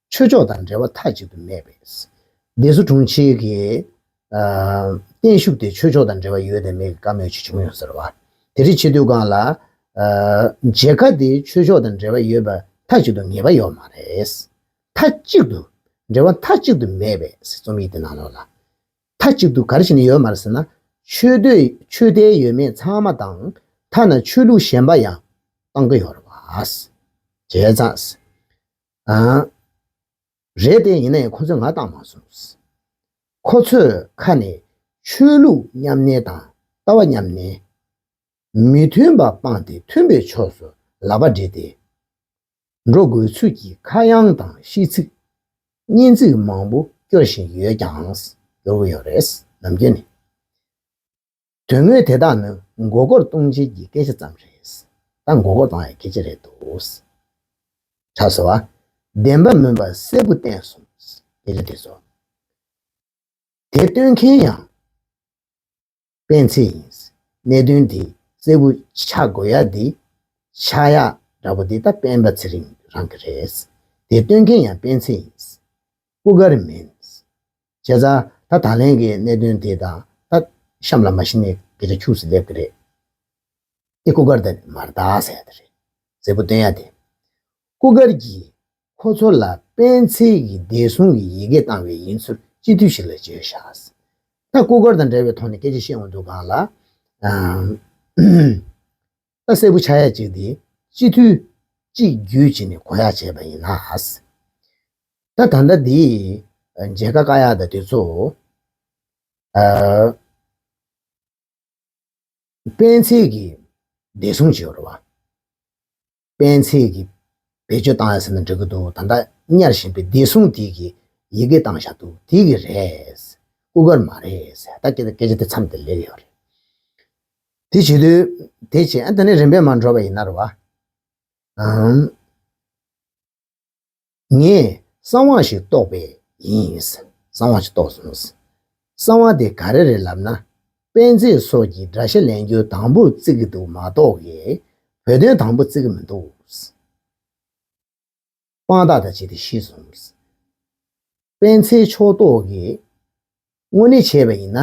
ཆོས་ཕྱོགས་དང་འབྲེལ་བ་མཐའ་གཅིག་ཏུ་མེད་པས། བདེ་སྲུང་དྲུང་ཆེ་གི་ཨ་བརྟན་བཞུགས་དེ་ཆོས་ཕྱོགས་དང་འབྲེལ་བ་ཡོད་དམ་མེད་ཀྱི་བཀའ་མོལ་ཅིག་བྱུང་ཡོད་ཟེར་བ། དེ་རིགས་བྱེད་དུས་སྒང་ལ། ཨ་མཇལ་ཁ་དེ་ཆོས་ཕྱོགས་དང་འབྲེལ་བ་ཡོད་པ་མཐའ་གཅིག་ཏུ་ངེས་པ་ཡོད་མ་རེད། མཐའ་གཅིག་ཏུ། འབྲེལ་བ་མཐའ་གཅིག་ཏུ་མེད་པས་རྩོམ་ཡིག་དེ་ནང་ལོགས་ལ། མཐའ་གཅིག་ཏུ་ག་རེ་བྱས་ནས་ཡོད་མ་རེད་ཟེར་ན། ཆོས་དད་ཆོས་དད་ཡོད་མེད་ཚང་མ་དང་། ཐ་ན་ཆོས་ལུགས་གཞན་པ་ཡང་བཏང་གི་ཡོད་རེད་བ། བྱས་ཙང་། ཨ། རེད་དེ་ཡིན་ན་ཡང་ཁོ་ཚོས་ང་བཏང་མ་སོང་། ཁོ་ཚོས་ཁ་ནས་ཆོས་ལུགས་མཉམ་གནས་དང་ལྟ་བ་མཉམ་གནས། མི་མཐུན་པ་སྤངས་ཏེ་མཐུན་པའི་ཕྱོགས་སུ་ལག་པ་སྦྲེལ་ཏེ། འགྲོ་དགོས་ཚུལ་གྱི་ཁ་གཡང་དང་ཤིས་ཚིག་སྙན་ཚིག་མང་པོ་སྐྱོར་བཞིན་ཡོད་ཀྱང་། སྐྱོར་གྱི་ཡོད་རེད། ནམ་རྒྱུན་ནས། དོན་དངོས་དེ་དག་ནི་མགོ་སྐོར་གཏོང་བྱེད་ཀྱི་སྐད་ཆ་ཙམ་རེད། ད་མགོ་སྐོར་གཏོང་ཡའི་སྐད་ཆ་རེད་འདུག་ཆགས་སོང་བ། བདེན་པ་མིན་པ་གསལ་པོ་བསྟན་སོང་། སྐད་ཆ་དེ་ཚོ། དེ་སྟོན་མཁན་ཡང་སྤེན་ཚེ་ཡིན། གནད་དོན་དེ་གསལ་པོ་ཆགས་དགོས་ཡ་དེ་ཆགས་ཡ་འདྲ་པོ་དེ་ད་སྤེན་པ་ཚེ་རིང་རང་གི་རེད། དེ་སྟོན་མཁན་ཡང་སྤེན་ཚེ་ཡིན། སྐུ་སྒེར་མིན། བྱས་ཙང་ད་ད་ལན་གྱི་གནད་དོན་དེ་དང་ད་གཤམ་ལ་མ་གཞི་ནས་སྐད་ཆ་ཁྱུག་ཙམ་སླེབས་ཀྱི་རེད། ཨེ་སྐུ་སྒེར་དེ་མ་རེད་ད་ཟེར་ཡ་དེ་རེད། གསལ་པོ་སྟོན་ཡ་དེ། སྐུ་སྒེར་གྱིས་ཁོ་ཚོ་ལ་སྤེན་ཚེ་གི་བདེ་སྲུང་གི་ཡི་གེ་བཏང་བའི་ཡིན་ཚུལ་སྤྱི་འཐུས་ཤིག་ལ་བརྗོད་བཞག། ད་སྐུ་སྒེར་དང་འབྲེལ་བའི་ཐོག་ནས་སྐད་ཆ་བཤད་འོང་དུས་སྒང་ལ། ཨམ། ད་གསལ་པོ་ཆགས་ཡ་གཅིག་དེ་སྤྱི་འཐུས་གཅིག་བརྒྱུད་བྱས་ནས་གོ་ཡ་བྱས་པ་ཡིན་ན། ད་ད་ལྟ་འདི་མཇལ་ཁ་བཀའ་ཡག་དང་དེ་ཚོ། ཨ། སྤེན་ཚེ་གི་བདེ་སྲུང་བྱེད་རོགས། སྤེན་ཚེ་གི་བེད་སྤྱོད་བཏང་ཡ་ཟེར་ན་འགྲིག་གི་འདུག། ད་ལྟ་གཉེར་བཞིན་པའི་བདེ་སྲུང་དེ་གི་ཡི་གེ་བཏང་བཞག་འདུག། དེ་གི་རེད། སྐུ་སྒེར་མ་རེད་ཟེར། ད་སྐད་སྐད་ཆ་དེ་མཚམས་དེ་ལེགས་ཡོད་རེད། དེ་བྱེད་དུས་དེ་བྱས་ཨ་ད་ནི་རིམ་པས་མ་འགྲོ་བ་ཡིན་ན་རེད་བ། ཨང་། ངས་གསང་བ་ཞིག་རྟོགས་པ་ཡིན། གསང་བ་ཞིག་རྟོགས་སོང་། གསང་བ་དེ་ག་རེ་རེད་ལབ་ན། སྤེན་ཚེ་སོགས་ཀྱིས་དགྲ་ཤ་ལེན་རྒྱུ་དང་པོར་བརྩི་གི་འདུག་མ་གཏོགས་ཀྱི་བོད་དོན་དང་པོ་བརྩི་གི་མི་འདུག། དཔང་རྟགས་དང་བཅས་ཏེ་ཤེས་སོང་། སྤེན་ཚེ་ཕྱོགས་གཏོགས་ཀྱིས་དངོས་གནས་བྱས་པ་ཡིན་ན།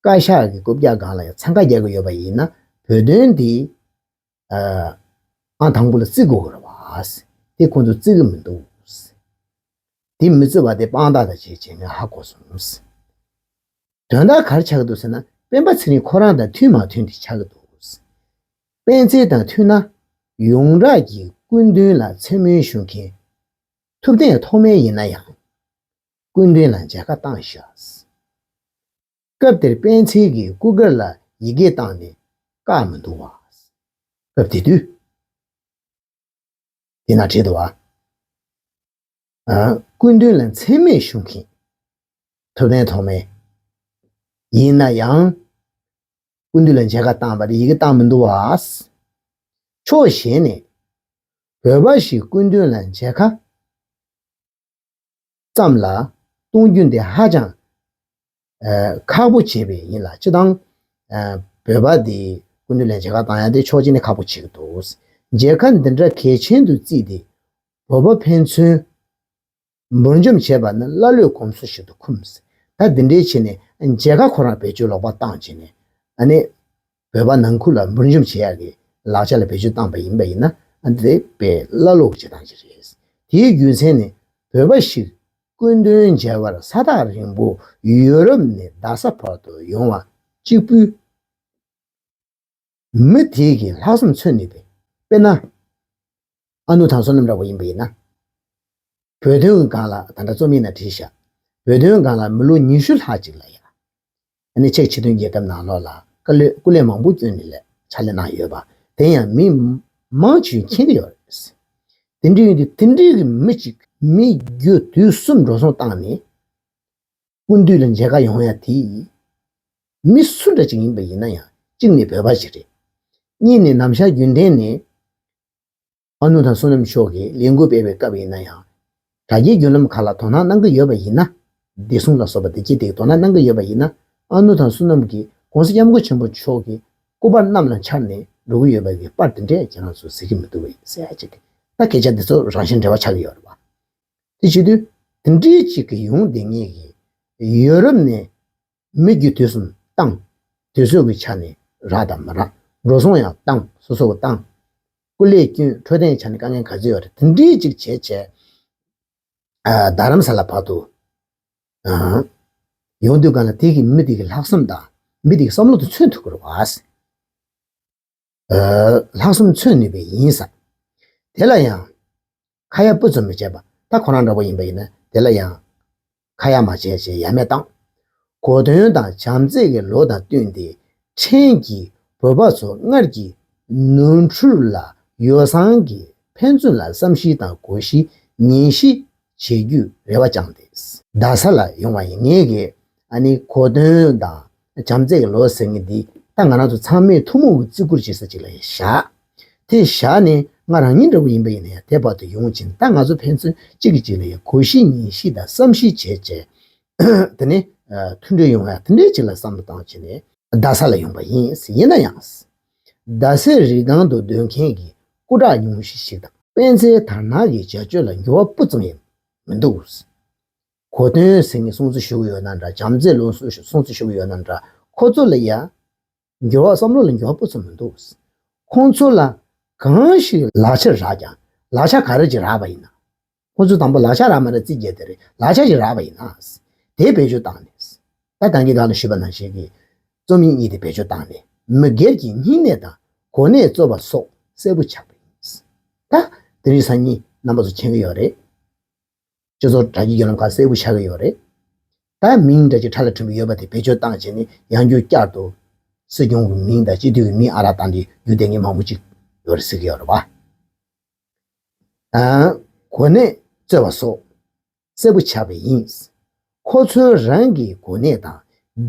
བཀའ་ཤག་གི་རྐུབ་བཀྱག་སྒང་ལ་ཡང་འཚང་ཁ་རྒྱག་གི་ཡོད་པ་ཡིན་ན་བོད་དོན་འདི་ཨ་དང་པོ་ལ་བརྩི་དགོས་ཀྱི་རེད་བ། དེ་ཁོང་ཚོ་བརྩི་གི་མི་འདུག། དེ་མི་བརྩི་བ་དེ་དཔང་རྟགས་དང་བཅས་བྱས་ནས་ཧ་གོ་སོང་། དོན་དག་ག་རེ་ཆགས་ཀྱི་འདུག་ཟེར་ན་སྤེན་པ་ཚེ་རིང་ཁོ་རང་དང་མཐུན་མ་མཐུན་དེ་ཆགས་ཀྱི་འདུག། སྤེན་ཚེ་དང་མཐུན་ན་ཡོངས་གྲགས་ཀྱི་སྐུ་མདུན་ལ་མཚན་སྨོད་ཞུ་མཁན་ཐུབ་བསྟན་ཐོགས་མེད་ཡིན་ན་ཡང་སྐུ་མདུན་ལ་མཇལ་ཁ་བཏང་ཤག། སྐབས་དེར་སྤེན་ཚེ་གིས་སྐུ་སྒེར་ལ་ཡི་གེ་བཏང་ནས་བཀག་མི་འདུག་བ། སྐབས་དེ་དུས། དེ་ན་བྲིས་འདུག་བ། ཨ། སྐུ་མདུན་ལ་མཚན་སྨད་ཞུ་མཁན། ཐུབ་བསྟན་ཐོགས་མེད། ཡིན་ན་ཡང་། སྐུ་མདུན་ལ་མཇལ་ཁ་བཏང་བ་དེ་ཡི་གེ་བཏང་མི་འདུག་བ། ཕྱོགས་གཞན་ནས། བོད་པ་ཞིག་སྐུ་མདུན་ལ་མཇལ་ཁ་ཙམ་ལ་གཏོང་རྒྱུ་འདི་ཧ་ཅང་ཨ་ཁག་པོ་བྱས་པས་ཡིན་ལ། སྤྱི་བཏང་ཨ་བོད་པ་འདི་སྐུ་མདུན་ལ་མཇལ་ཁ་བཏང་ཡ་དེ་ཕྱོགས་གཅིག་ནས་ཁག་པོ་བྱེད་ཀྱི་འདུག། མཇལ་ཁ་འདི་འདྲ་གལ་ཆེན་དུ་བརྩིས་ཏེ་བོད་པ་ཕན་ཚུན་འབུར་འཇོམས་བྱས་པ་ནི་ཀླ་ཀློའི་གོམས་སྲོལ་ཞིག་ཏུ་འཁུམས། ད་འདི་འདྲའི་ཆེད་ནས་མཇལ་ཁ་ཁོ་རང་བེད་སྤྱོད་ལོག་པ་བཏང་བྱས་ནས་ཨ་ནི། བོད་པ་ནང་ཁུལ་ལ་འབུར་འཇོམས་བྱེད་ཡག་གི་ལག་ཆ་ལ་བེད་སྤྱོད་བཏང་པ་ཡིན་པ་ཡིན་ན་ཨ་འདི་དཔེ་ཀླ་ཀློ་གི་བྱེད་སྟངས་ཤིག་རེད། དེའི་རྒྱུ་མཚན་ནི་བོད་པ་ཞིག་སྐུ་མདུན་མཇལ་བར་ས་ཐག་རིང་པོ་ཡུ་རོབ་ནས་རྡ་ས་བར་དུ་ཡོང་བ་གཅིག་པུས་མི་དེ་གི་ལྷག་བསམ་མཚོན་ནུས་པའི། དཔེར་ན། ཨ་ནུ་ཐང་བསོད་ནམས་འདྲ་བོ་ཡིན་པ་ཡིན་ན། བོད་དོན་གྱི་སྒང་ལ་ད་ལྟ་རྩོམ་ཡིག་ནང་བྲིས་ཤག། བོད་དོན་སྒང་ལ་མི་ལོ་ཉི་ཤུ་ལྷག་ཅིག་ལ་ཡ། ཨ་ནི་ཅེཀ་ཕྱི་དོན་རྒྱལ་ཁབ་ནང་ལོགས་ལ་སྐུ་ལས་སྐུ་ལས་མང་པོ་བསྐྱོན་ནས་ལས་ཕྱག་ལས་གནང་ཡོད་པ་དེ་ཡང་མི་མང་ཆེ་མཁྱེན་གྱི་ཡོད་རེད། དེ་འདྲ་ཡིན་དུས་དེ་འདྲའི་གི་མི་གཅིག་མི་རྒྱུ་དུས་གསུམ་འགྲོ་སོང་བཏང་ནས་སྐུ་མདུན་ལ་མཇལ་ཁ་ཡོང་ཡ་དེ་མི་སུ་འདྲ་ཅིག་ཡིན་པ་ཡིན་ན་ཡང་གཅིག་ནས་བོད་པ་ཞིག་རེད། གཉིས་ནས་ནམ་ཞག་རྒྱུན་ལྡན་ནས། ཨ་ནུ་ཐང་བསོད་ནམས་མཆོག་གིས་ལས་འགུལ་སྤེལ་བའི་སྐབས་ཡིན་ན་ཡང་། དྲ་རྒྱའི་བརྒྱུད་ལམ་ཁག་ལ་དོ་སྣང་གནང་གི་ཡོད་པ་ཡིན་ན། བདེ་སྲུང་ལ་སོགས་པ་བདེ་སྐྱིད་དེ་དོ་སྣང་གནང་གི་ཡོད་པ་ཡིན་ན། ཨ་ནུ་ཐང་བསོད་ནམས་ཀྱིས་༸གོང་ས་༸སྐྱབས་མགོན་ཆེན་པོ་མཆོག་གི་སྐུ་པར་གནམ་ལ་འཕྱར་ནས་འགྲོ་གི་ཡོད་པ་གི་པར་དེ་འདྲས་ཁྱེད་རང་ཚོ་གཟིགས་ཀྱི་མི་འདུག་བས་ཟེར་ཡ་ཅིག། ད་སྐད་ཆ་འདི་ཚོ་རང་བཞིན་འབྲེལ་བ་ཆགས་ཀྱི་ཡོད་རེད་བ། དེ་བྱེད་དུས་དེ་འདྲས་ཅིག་གི་ཡོང་བསྡད་མཁན་གྱི་ཡུ་རོབ་ནས། མི་རྒྱུ་དུས་གསུམ་བཏང་། དུས་ཚོད་ཀྱི་ཆ་ནས་རག་དང་མ་རག། འགྲོ་སོང་ཡང་བཏང་། སོ་སོ་གི་བཏང་། སྐུ་ལས་བསྐྱོན་འཕྲོད་བསྟེན་ཆ་ནས་དཀའ་ངལ་ག་ཚོད་ཡོད་རེད། དེ་འདྲའི་ཅིག་བྱས་བྱས། ཨ་རྡ་རམ་ས་ལ་བར་དུ། ཨ་ཡོང་དུས་གང་ལ་དེ་གི་མི་དེ་གི་ལྷག་བསམ་དང་མི་དེ་གི་བསམ་བློ་དེ་མཚོན་ཐུབ་ཀྱི་རེད་བ། ཨ་ལྷག་བསམ་མཚོན་ནུས་པ་ཡིན་ས། དེ་ལ་ཡང་། ཁ་ཡ་སྤུ་ཙམ་མི་བྱེད་པ། ད་ཁོ་རང་འདྲ་པོ་ཡིན་པ་ཡིན་ན་དེ་ལ་ཡང་། ཁ་ཡ་མ་བྱས་བྱས་ཡ་མེད་བཏང་། གོ་སྟོན་དང་བྱམས་བརྩེ་གི་ལོ་དང་བསྟུན་ཏེ། ཕྲན་གྱིས་བོད་པ་ཚོ་སྔར་གྱི་ནོར་འཁྲུལ་ལ་ཡོ་བསྲང་གིས་ཕན་ཚུན་ལ་བསམ་ཤེས་དང་གོ་ཤེས་ཉན་ཤེས་བྱེད་རྒྱུའི་རེ་བ་བཅངས་ཏེ། རྡ་ས་ལ་ཡོང་བ་ཡིན་ངེས་ཀྱི། ཨ་ནི་གོ་སྟོན་དང་བྱམས་བརྩེ་གི་ལོ་ཟེར་མཁན་འདི་ད་ང་རང་ཚོ་ཚང་མས་ཐུན་མོང་གི་བརྩི་བཀུར་བྱེད་ས་ཅིག་ལ་བཞག། དེ་བཞག་ནས་ང་རང་ཉིད་འདྲ་བོ་ཡིན་པ་ཡིན་ན་ཡང་དེ་བར་དུ་ཡོང་བྱས་ད་ང་ཚོ་ཕན་ཚུན་གཅིག་གིས་གཅིག་ལ་ཡང་གོ་ཤེས་ཉན་ཤེས་དང་བསམ་ཤེས་བྱས་བྱས། དེ་ནས་མཐུན་སྒྲིལ་ཡོང་ཡ་དེ་འདྲའི་ཅིག་ལ་བསམ་བློ་བཏང་བྱས་ནས། རྡ་ས་ལ་ཡོང་པ་ཡིན། ཡིན་ན་ཡང་། རྡ་སའི་རི་སྒང་དུ་སྡོད་མཁན་གྱི་སྐུ་དྲག་ཉུང་ཤས་ཤིག་དང་། སྤེན་ཚེའི་དར་ནག་གི་བྱ་སྤྱོད་ལ་འགྱུར་བ་སྤུ་ཙམ་ཡང་མི་འདུག། གོ་སྟོན་ཟེར་མཁན་སྲུང་བརྩི་ཞུ་གི་ཡོད་ན་འདྲ། བྱམས་བརྩེ་ལོ་སྲུང་བརྩི་ཞུ་གི་ཡོད་ན་འདྲ། ཁོ་ཚོ་ལ་ཡ་འགྱུར་བ། བསམ་བློ་ལ་འགྱུར་བ་སྤུ་ཙམ་མི་འདུག། ཁོང་ཚོ་ལ་གང་ཞིག་ལག་ཆ་རག་ཀྱང་། ལག་ཆ་ག་རེ་ཅིག་རག་པ་ཡིན་ན། ཁོང་ཚོ་དང་པོ་ལག་ཆ་རག་མ་རག་རྩིས་རྒྱག་དེ་རེད། ལག་ཆ་ཞིག་རག་པ་ཡིན་ན། དེ་བེད་སྤྱོད་བཏང་ནས། ད་ད་གིན་ད་ལ་ཞུས་པ་ནང་བཞིན་གྱི་རྩོམ་ཡིག་གཉིས་དེ་བེད་སྤྱོད་བཏང་ནས། མི་སྒེར་གྱི་སྙིང་ནད་དང་གོ་གནས་གཙོས་པ་སོགས་གསལ་པོ་ཆགས་པ་ཡིན། ད་དེ་རིང་སང་ཉིན་རྣམ་པ་ཚོ་མཁྱེན་གྱི་ཡོད་རེད། སྤྱི་ཚོགས་དྲ་རྒྱའི་བརྒྱུད་ལམ་ཁག་གསལ་པོ་ཆགས་ཀྱི་ཡོད་རེད། ད་མིང་འདྲ་ཅིག་ཕྲ་ལ་ཕྲན་བུ་ཡོད་པ་དེ་བེད་སྤྱོད་བཏང་བྱས་ནས། ཡང་བསྐྱར་བསྐྱར་དུ་སྲིད་སྐྱོང་གི་མིང་དང་སྤྱི་འཐུས་ཀྱི་མིང་ཨ་རག་བཏང་སྟེ་རྒྱུ་དེ་ངས་མང་པོ་ཅིག་ཡོད་རེད་ཟེར་གྱི་ཡོད་རེད་བ། ཨ། གོ་གནས་རྩོད་པ་སོགས་གསལ་པོ་ཆགས་པ་ཡིན། ཁོ་ཚོའི་རང་གི་གོ་གནས་དང་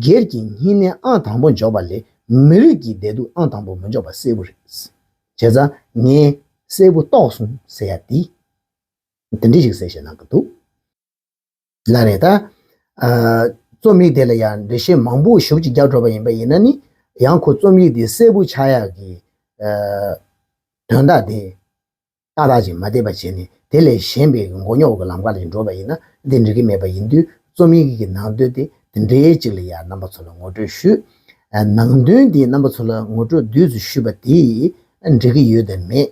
སྒེར་གྱི་སྙིང་ནད་ཨང་དང་པོ་འཇོག་པ་ལས། མི་རིགས་ཀྱི་བདེ་སྡུག་ཨང་དང་པོ་མི་འཇོག་པ་གསལ་པོ་རེད། བྱས་ཙང་ངས་གསལ་པོ་རྟོགས་སོང་ཟེར་ཡ་དེ། དེ་འདྲ་ཞིག་གསལ་བཤད་གནང་གི་འདུག། ལགས་རེད་ད། ཨ། རྩོམ་ཡིག་དེ་ལ་ཡང་འགྲེལ་བཤད་མང་པོ་ཞེ་པོ་ཅིག་རྒྱག་འགྲོ་བ་ཡིན་པ་ཡིན་ན་ནི། ཡང་ཁོ་རྩོམ་ཡིག་དེ་གསལ་པོ་ཆགས་ཡག་གི། ཨ། དོན་དག་དེ་ཏག་ཏག་ཅིག་མ་བསྡད་པ་བྱས་ནས། དེ་ལས་གཞན་པའི་མགོ་རྙོག་གི་ལམ་ཁ་ལ་འགྲོ་བ་ཡིན་ན་དེ་འགྲིག་གི་མེད་པ་ཡིན་དུས། རྩོམ་ཡིག་གི་ནང་དོན་དེ་དེ་འདྲའི་ཅིག་ལ་ཡང་རྣམ་པ་ཚོ་ལ་ངོ་སྤྲོད་ཞུས། ཨ། ནང་དོན་དེ་རྣམ་པ་ཚོ་ལ་ངོ་སྤྲོད་བསྡུས་ཏེ་ཞུས་པ་དེ་འགྲིག་གི་ཡོད་དམ་མེད།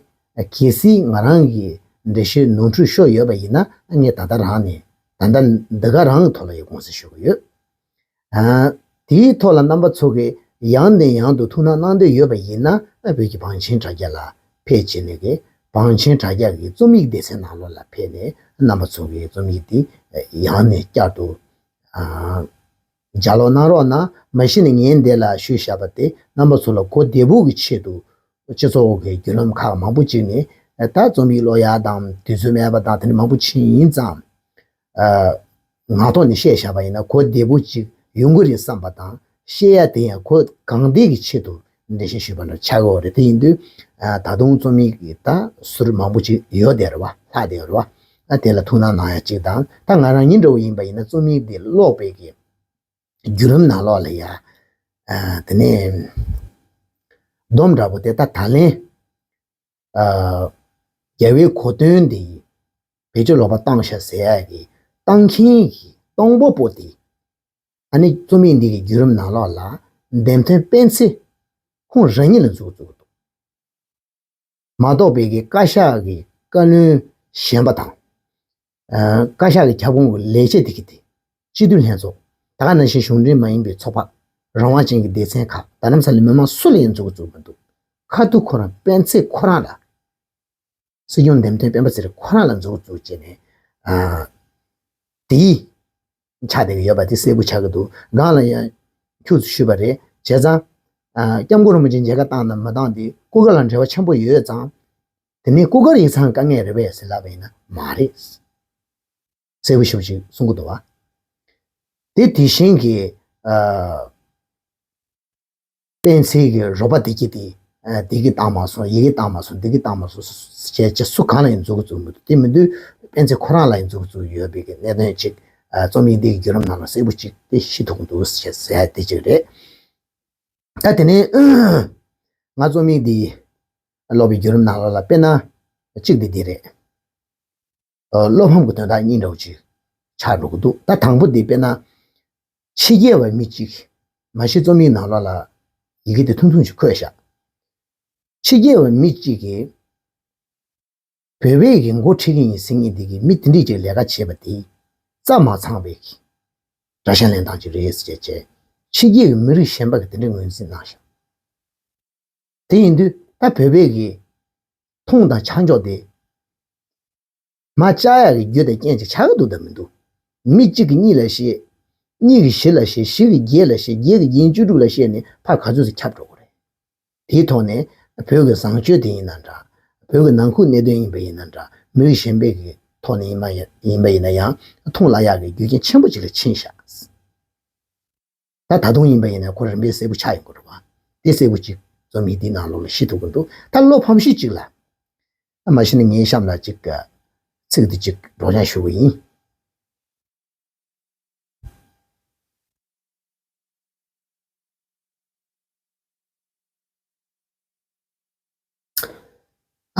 གལ་སྲིད་ང་རང་གི་འགྲེལ་བཤད་ནོར་འཁྲུལ་ཤོར་ཡོད་པ་ཡིན་ན། ངས་ད་ལྟ་རང་ནས། ད་ལྟ་འདི་ག་རང་གི་ཐོག་ལ་ཡང་དགོངས་སེལ་ཞུ་གི་ཡོད། ཨ། དེའི་ཐོག་ལ་རྣམ་པ་ཚོ་གིས་ཡང་ནས་ཡང་དུ་ཐུགས་སྣང་གནང་འདོད་ཡོད་པ་ཡིན་ན། ཨ། བོད་ཀྱི་བང་ཆེན་དྲ་རྒྱ་ལ་ཕེབས་བྱས་ནས་ཀྱི། བང་ཆེན་དྲ་རྒྱ་གི་རྩོམ་ཡིག་སྡེ་ཚན་ནང་ལོགས་ལ་ཕེབས་ནས། རྣམ་པ་ཚོ་གིས་རྩོམ་ཡིག་དེ་ཡང་ནས་བསྐྱར་དུ། ཨ། ལྗགས་ཀློག་གནང་རོགས་གནང་། མ་གཞི་ནས་ངས་འདི་ལ་ཞུས་བཞག་པ་དེ། རྣམ་པ་ཚོ་ལ་གོ་བདེ་པོ་གི་ཆེད་དུ། སྤྱི་ཚོགས་ཀྱི་བརྒྱུད་ལམ་ཁག་མང་པོ་ཅིག་ནས། ད་རྩོམ་ཡིག་ཀློག་ཡག་དང་དུས་ཚོད་མེད་པ་དང་དེ་འདྲ་མང་པོ་ཕྱིན་ཡིན་ཙང་། ཨ། ངག་ཐོག་ནས་བཤད་བཞག་པ་ཡིན་ན་གོ་བདེ་པོ་ཅིག་ཡོང་གི་རེད་བསམ་པ་དང་། བཤད་ཡ་དེ་ཡང་གོ་གང་བདེ་གི་ཆེད་དུ་འགྲེལ་བཤད་ཞུས་པ་འདྲ་ཆགས་ཀྱི་ཡོད་རེད། དེ་ཡིན་དུས། ཨ། ད་དུང་རྩོམ་ཡིག་གི་ད་ཟུར་མང་པོ་ཅིག་ཡོད་བསྡད་རེད་བ། ལྷག་བསྡད་ཡོད་རེད་བ། ཨ། དེ་ལ་ཐུགས་སྣང་གནང་ཡ་ཅིག་དང་། ད་ང་རང་ཉིད་འདྲ་བོ་ཡིན་པ་ཡིན་ན། རྩོམ་ཡིག་འདི་ཀློག་པའི་གི་བརྒྱུད་རིམ་ནང་ལོགས་ལ་ཡ། ཨ། དེ་ནས་སྡོམ་འདྲ་པོ་དེ། ད་ད་ལན། ཨ། རྒྱལ་བའི་གོ་སྟོན་འདི་བེད་སྤྱོད་ལོག་པ་བཏང་ཤག་ཟེར་ཡ་གི་བཏང་མཁན་གྱི་གཏོང་ཕོད་པོ་དེ། ཨ་ནི་རྩོམ་ཡིག་འདི་གི་བརྒྱུད་རིམ་ནང་ལོགས་ལ་འདེམས་ཐོན་སྤེན་ཚེ་ཁོང་རང་ཉིད་ལ་མཛུབ་བཙུགས་འདུག། མ་གཏོགས་པའི་གི་བཀའ་ཤག་གི་བཀའ་བློན་གཞན་པ་དང་། ཨ། བཀའ་ཤག་གི་ཁྱབ་ཁོངས་ཀྱི་ལས་བྱེད་དེ་གི་དེ། སྤྱི་འཐུས་ལྷན་ཚོགས། ད་ག་ནང་བཞིན་གཞུང་འབྲེལ་མ་ཡིན་པའི་ཚོགས་པ། རང་དབང་ཅན་གྱི་སྡེ་ཚན་ཁག། རྡ་རམ་ས་ལའི་མི་མང་སུ་ལ་ཡང་མཛུབ་བཙུགས་མི་འདུག། ཁ་ཐུག་ཁོ་རང་སྤེན་ཚེ་ཁོ་རང་ལ། སྲིད་སྐྱོང་འདེམས་ཐོན་སྤེན་པ་ཚེ་རིང་ཁོ་རང་ལ་མཛུབ་བཙུགས་བྱས་ནས། ཨ། དེའི་ཆ་དེ་གི་ཡོད་པ་དེ་གསལ་པོ་ཆགས་ཀྱི་འདུག། སྒང་ལ་ཡང་ཁྱུག་ཙམ་ཞུས་པ་རེད། བྱས་ཙང་། ཨ། སྐྱབས་མགོན་རིན་པོ་ཆེ་མཇལ་ཁ་བཏང་དང་མ་བཏང་དེ་སྐུ་སྒེར་ལ་འབྲེལ་བ་ཆེན་པོ་ཡོད་ཙང་། དེ་ནས་སྐུ་སྒེར་ཡིག་ཚང་དཀའ་ངལ་རེད་པས་ཟེར་ལབ་པ་ཡིན་ན་མ་རེད། གསལ་པོ་ཞེ་པོ་ཅིག་གསུང་གི་འདུག་བ། དེ་དེ་བཞིན་གྱི། ཨ། སྤེན་ཚེ་གི་རོགས་པ་དེ་གྱིས་དེ། ཨ། དེ་གིས་བཏང་མ་སོང་། ཡི་གེ་བཏང་མ་སོང་། དེ་གིས་བཏང་མ་སོང་ཞེས་བྱས། སུ་གང་ལ་ཡང་མཛུབ་བཙུགས་མི་འདུག། དེ་མི་འདུག། སྤེན་ཚེ་ཁོ་རང་ལ་ཡང་མཛུབ་བཙུགས་ཡོད་པའི་གི་གནད་དོན་ཅིག། ཨ། རྩོམ་ཡིག་འདི་གི་བརྒྱུད་རིམ་ནང་ལ་གསལ་པོ་ཅིག་དེ་ཤེས་ཐུབ་ཀྱི་འདུག་ཟེར་ཟེར་ཡ་དེ་ཅིག་རེད། ད་དེ་ནས་ང་རྩོམ་ཡིག་འདི་ཀློག་པའི་བརྒྱུད་རིམ་ནང་ལོགས་ལ་དཔེར་ན་གཅིག་འདི་འདི་རེད། ཨ། བློ་ཕམ་གྱི་དོན་དག་གཉིས་འདྲ་བོ་ཅིག་ཆགས་འགྲོ་གི་འདུག། ད་དང་པོ་འདི་དཔེར་ན། ཕྱི་རྒྱལ་བ་མི་གཅིག། མ་གཞི་རྩོམ་ཡིག་ནང་ལོགས་ལ་ཡི་གེ་དེ་ཐུང་ཐུང་ཅིག་འཁོད་ཤག། ཕྱི་རྒྱལ་བ་མི་གཅིག་གིས་བོད་པའི་གི་འགོ་ཁྲིད་ཀྱི་ཡིན་ཟེར་མཁན་འདི་གིས་མི་དེ་འདྲས་ཅིག་ལས་ཀ་བྱས་པ་དེ་རྩ་མ་ཚང་བའི་གི་དགྲ་ཤ་ལེན་སྟངས་ཅིག་རེད་ཟེར་བྱས། ཕྱི་རྒྱལ་གྱི་མི་རིགས་གཞན་པ་གིས་དེ་འདྲའི་ངོས་འཛིན་གནང་ཤག། དེ་ཡིན་དུས་ད་བོད་པའི་གི་མཐོང་དང་ཆ་འཇོག་དེ། མ་བཅག་ཡག་གི་རྒྱུ་དང་རྐྱེན་ཅིག་ཆགས་ཀྱི་འདུག་དམ་མི་འདུག། མི་གཅིག་གིས་གཉིས་ལ་བཤད། གཉིས་ཀྱིས་བཞི་ལ་བཤད། བཞི་གིས་བརྒྱད་ལ་བཤད། བརྒྱད་ཀྱིས་བརྒྱད་བཅུ་དྲུག་ལ་བཤད་ནས་ཕར་ག་ཚོད་ཙམ་ཁྱབ་འགྲོ་གི་རེད། དེའི་ཐོག་ནས་བོད་ཀྱི་བཟང་སྤྱོད་དེ་ཡིན་ན་འདྲ། བོད་ཀྱི་ནང་ཁུལ་གནད་དོན་ཡིན་པ་ཡིན་ན་འདྲ། མི་རིགས་གཞན་པའི་གི་ཐོག་ནས་ཡིན་པ་ཡིན་པ་ཡིན་ན་ཡང་མཐོང་སླ་ཡག་གི་རྒྱུ་རྐྱེན་ཆེན་པོ་ཅིག་ལ་ཕྱིན་ཤག། ད་ད་དུང་ཡིན་པ་ཡིན་ན་ཁོ་རང་པས་གསལ་པོ་ཆགས་ཡོང་གི་རེད་བ། དེ་གསལ་པོ་ཅིག་རྩོམ་ཡིག་འདིའི་ནང་ལོགས་ལ་ཤེས་ཐུབ་ཀྱི་འདུག། ད་བློ་ཕམ་ཤོས་ཅིག་ལ། ད་མ་གཞི་ནས་ངའི་གཤམ་ལ་ཅིག་ཚིག་འདི་ཅིག་སྒྲོག་སྦྱང་ཞུ་གི་ཡིན།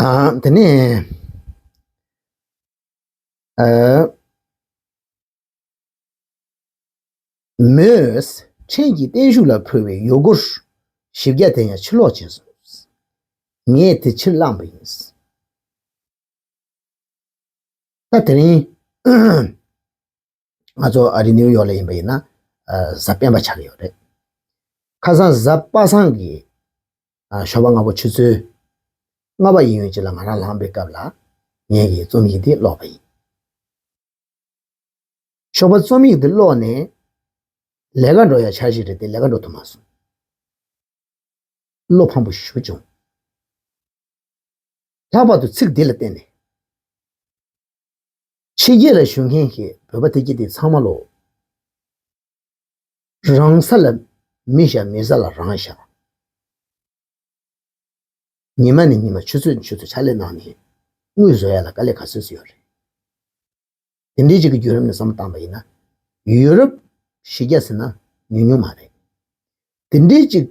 ཨ། དེ་ནས། ཨ། མོས་ཕྲན་གྱིས་བརྟན་བཞུགས་ལ་ཕུལ་བའི་ཡུ་གུར་བཞི་བརྒྱ་དེ་ཡང་ཕྱིར་སློག་བྱས་སོང་། ངས་དེ་ཕྱིར་བླངས་པ་ཡིན། ད་དེ་རིང་ང་ཚོ་ཨ་རི་ནིའུ་ཡོག་ལ་ཡིན་པ་ཡིན་ན། ཨ། གཟའ་སྤེན་པ་ཆགས་ཀྱི་ཡོད་རེད། ཁ་སང་གཟའ་པ་སངས་ཀྱི། ཨ། ཞོགས་པ་སྔ་པོ་ཆུ་ཚོད་ལྔ་པ་ཡིན་ཡོད་ཅིག་ལ་ང་རང་ལངས་པའི་སྐབས་ལ་ངས་ཀྱི་རྩོམ་ཡིག་འདི་ཀློག་པ་ཡིན། ཞོགས་པ་རྩོམ་ཡིག་འདི་ཀློག་ནས་ལས་ཀ་འགྲོ་ཡ་འཆར་གཞི་རེད་དེ། ལས་ཀ་འགྲོ་ཐུབ་མ་སོང་། བློ་ཕམ་པོ་ཞེ་པོ་བྱུང་། ལྷག་པར་དུ་ཚིག་འདི་ལ་བརྟེན་ནས། ཕྱི་རྒྱལ་ལ་བཞུགས་མཁན་གྱི་བོད་པ་དེ་གྱད་དེ་ཚང་མ་ལོ། རང་ས་ལ་མི་བཞག་མི་ས་ལ་རང་བཞག་ཉི་མ་ནས་ཉི་མ། ཆུ་ཚོད་ནས་ཆུ་ཚོད་ཕྱག་ལས་གནང་ནས་དངུལ་བཟོ་ཡ་ལ་དཀའ་ལས་ག་ཚོད་ཅིག་ཡོད་རེད། དེ་འདྲའི་ཅིག་གི་བརྒྱུད་རིམ་ནས་བསམ་བློ་བཏང་པ་ཡིན་ན། ཡུ་རོབ་བཞི་བརྒྱ་ཟེར་ན་ཉུང་ཉུང་མ་རེད། དེ་འདྲའི་ཅིག་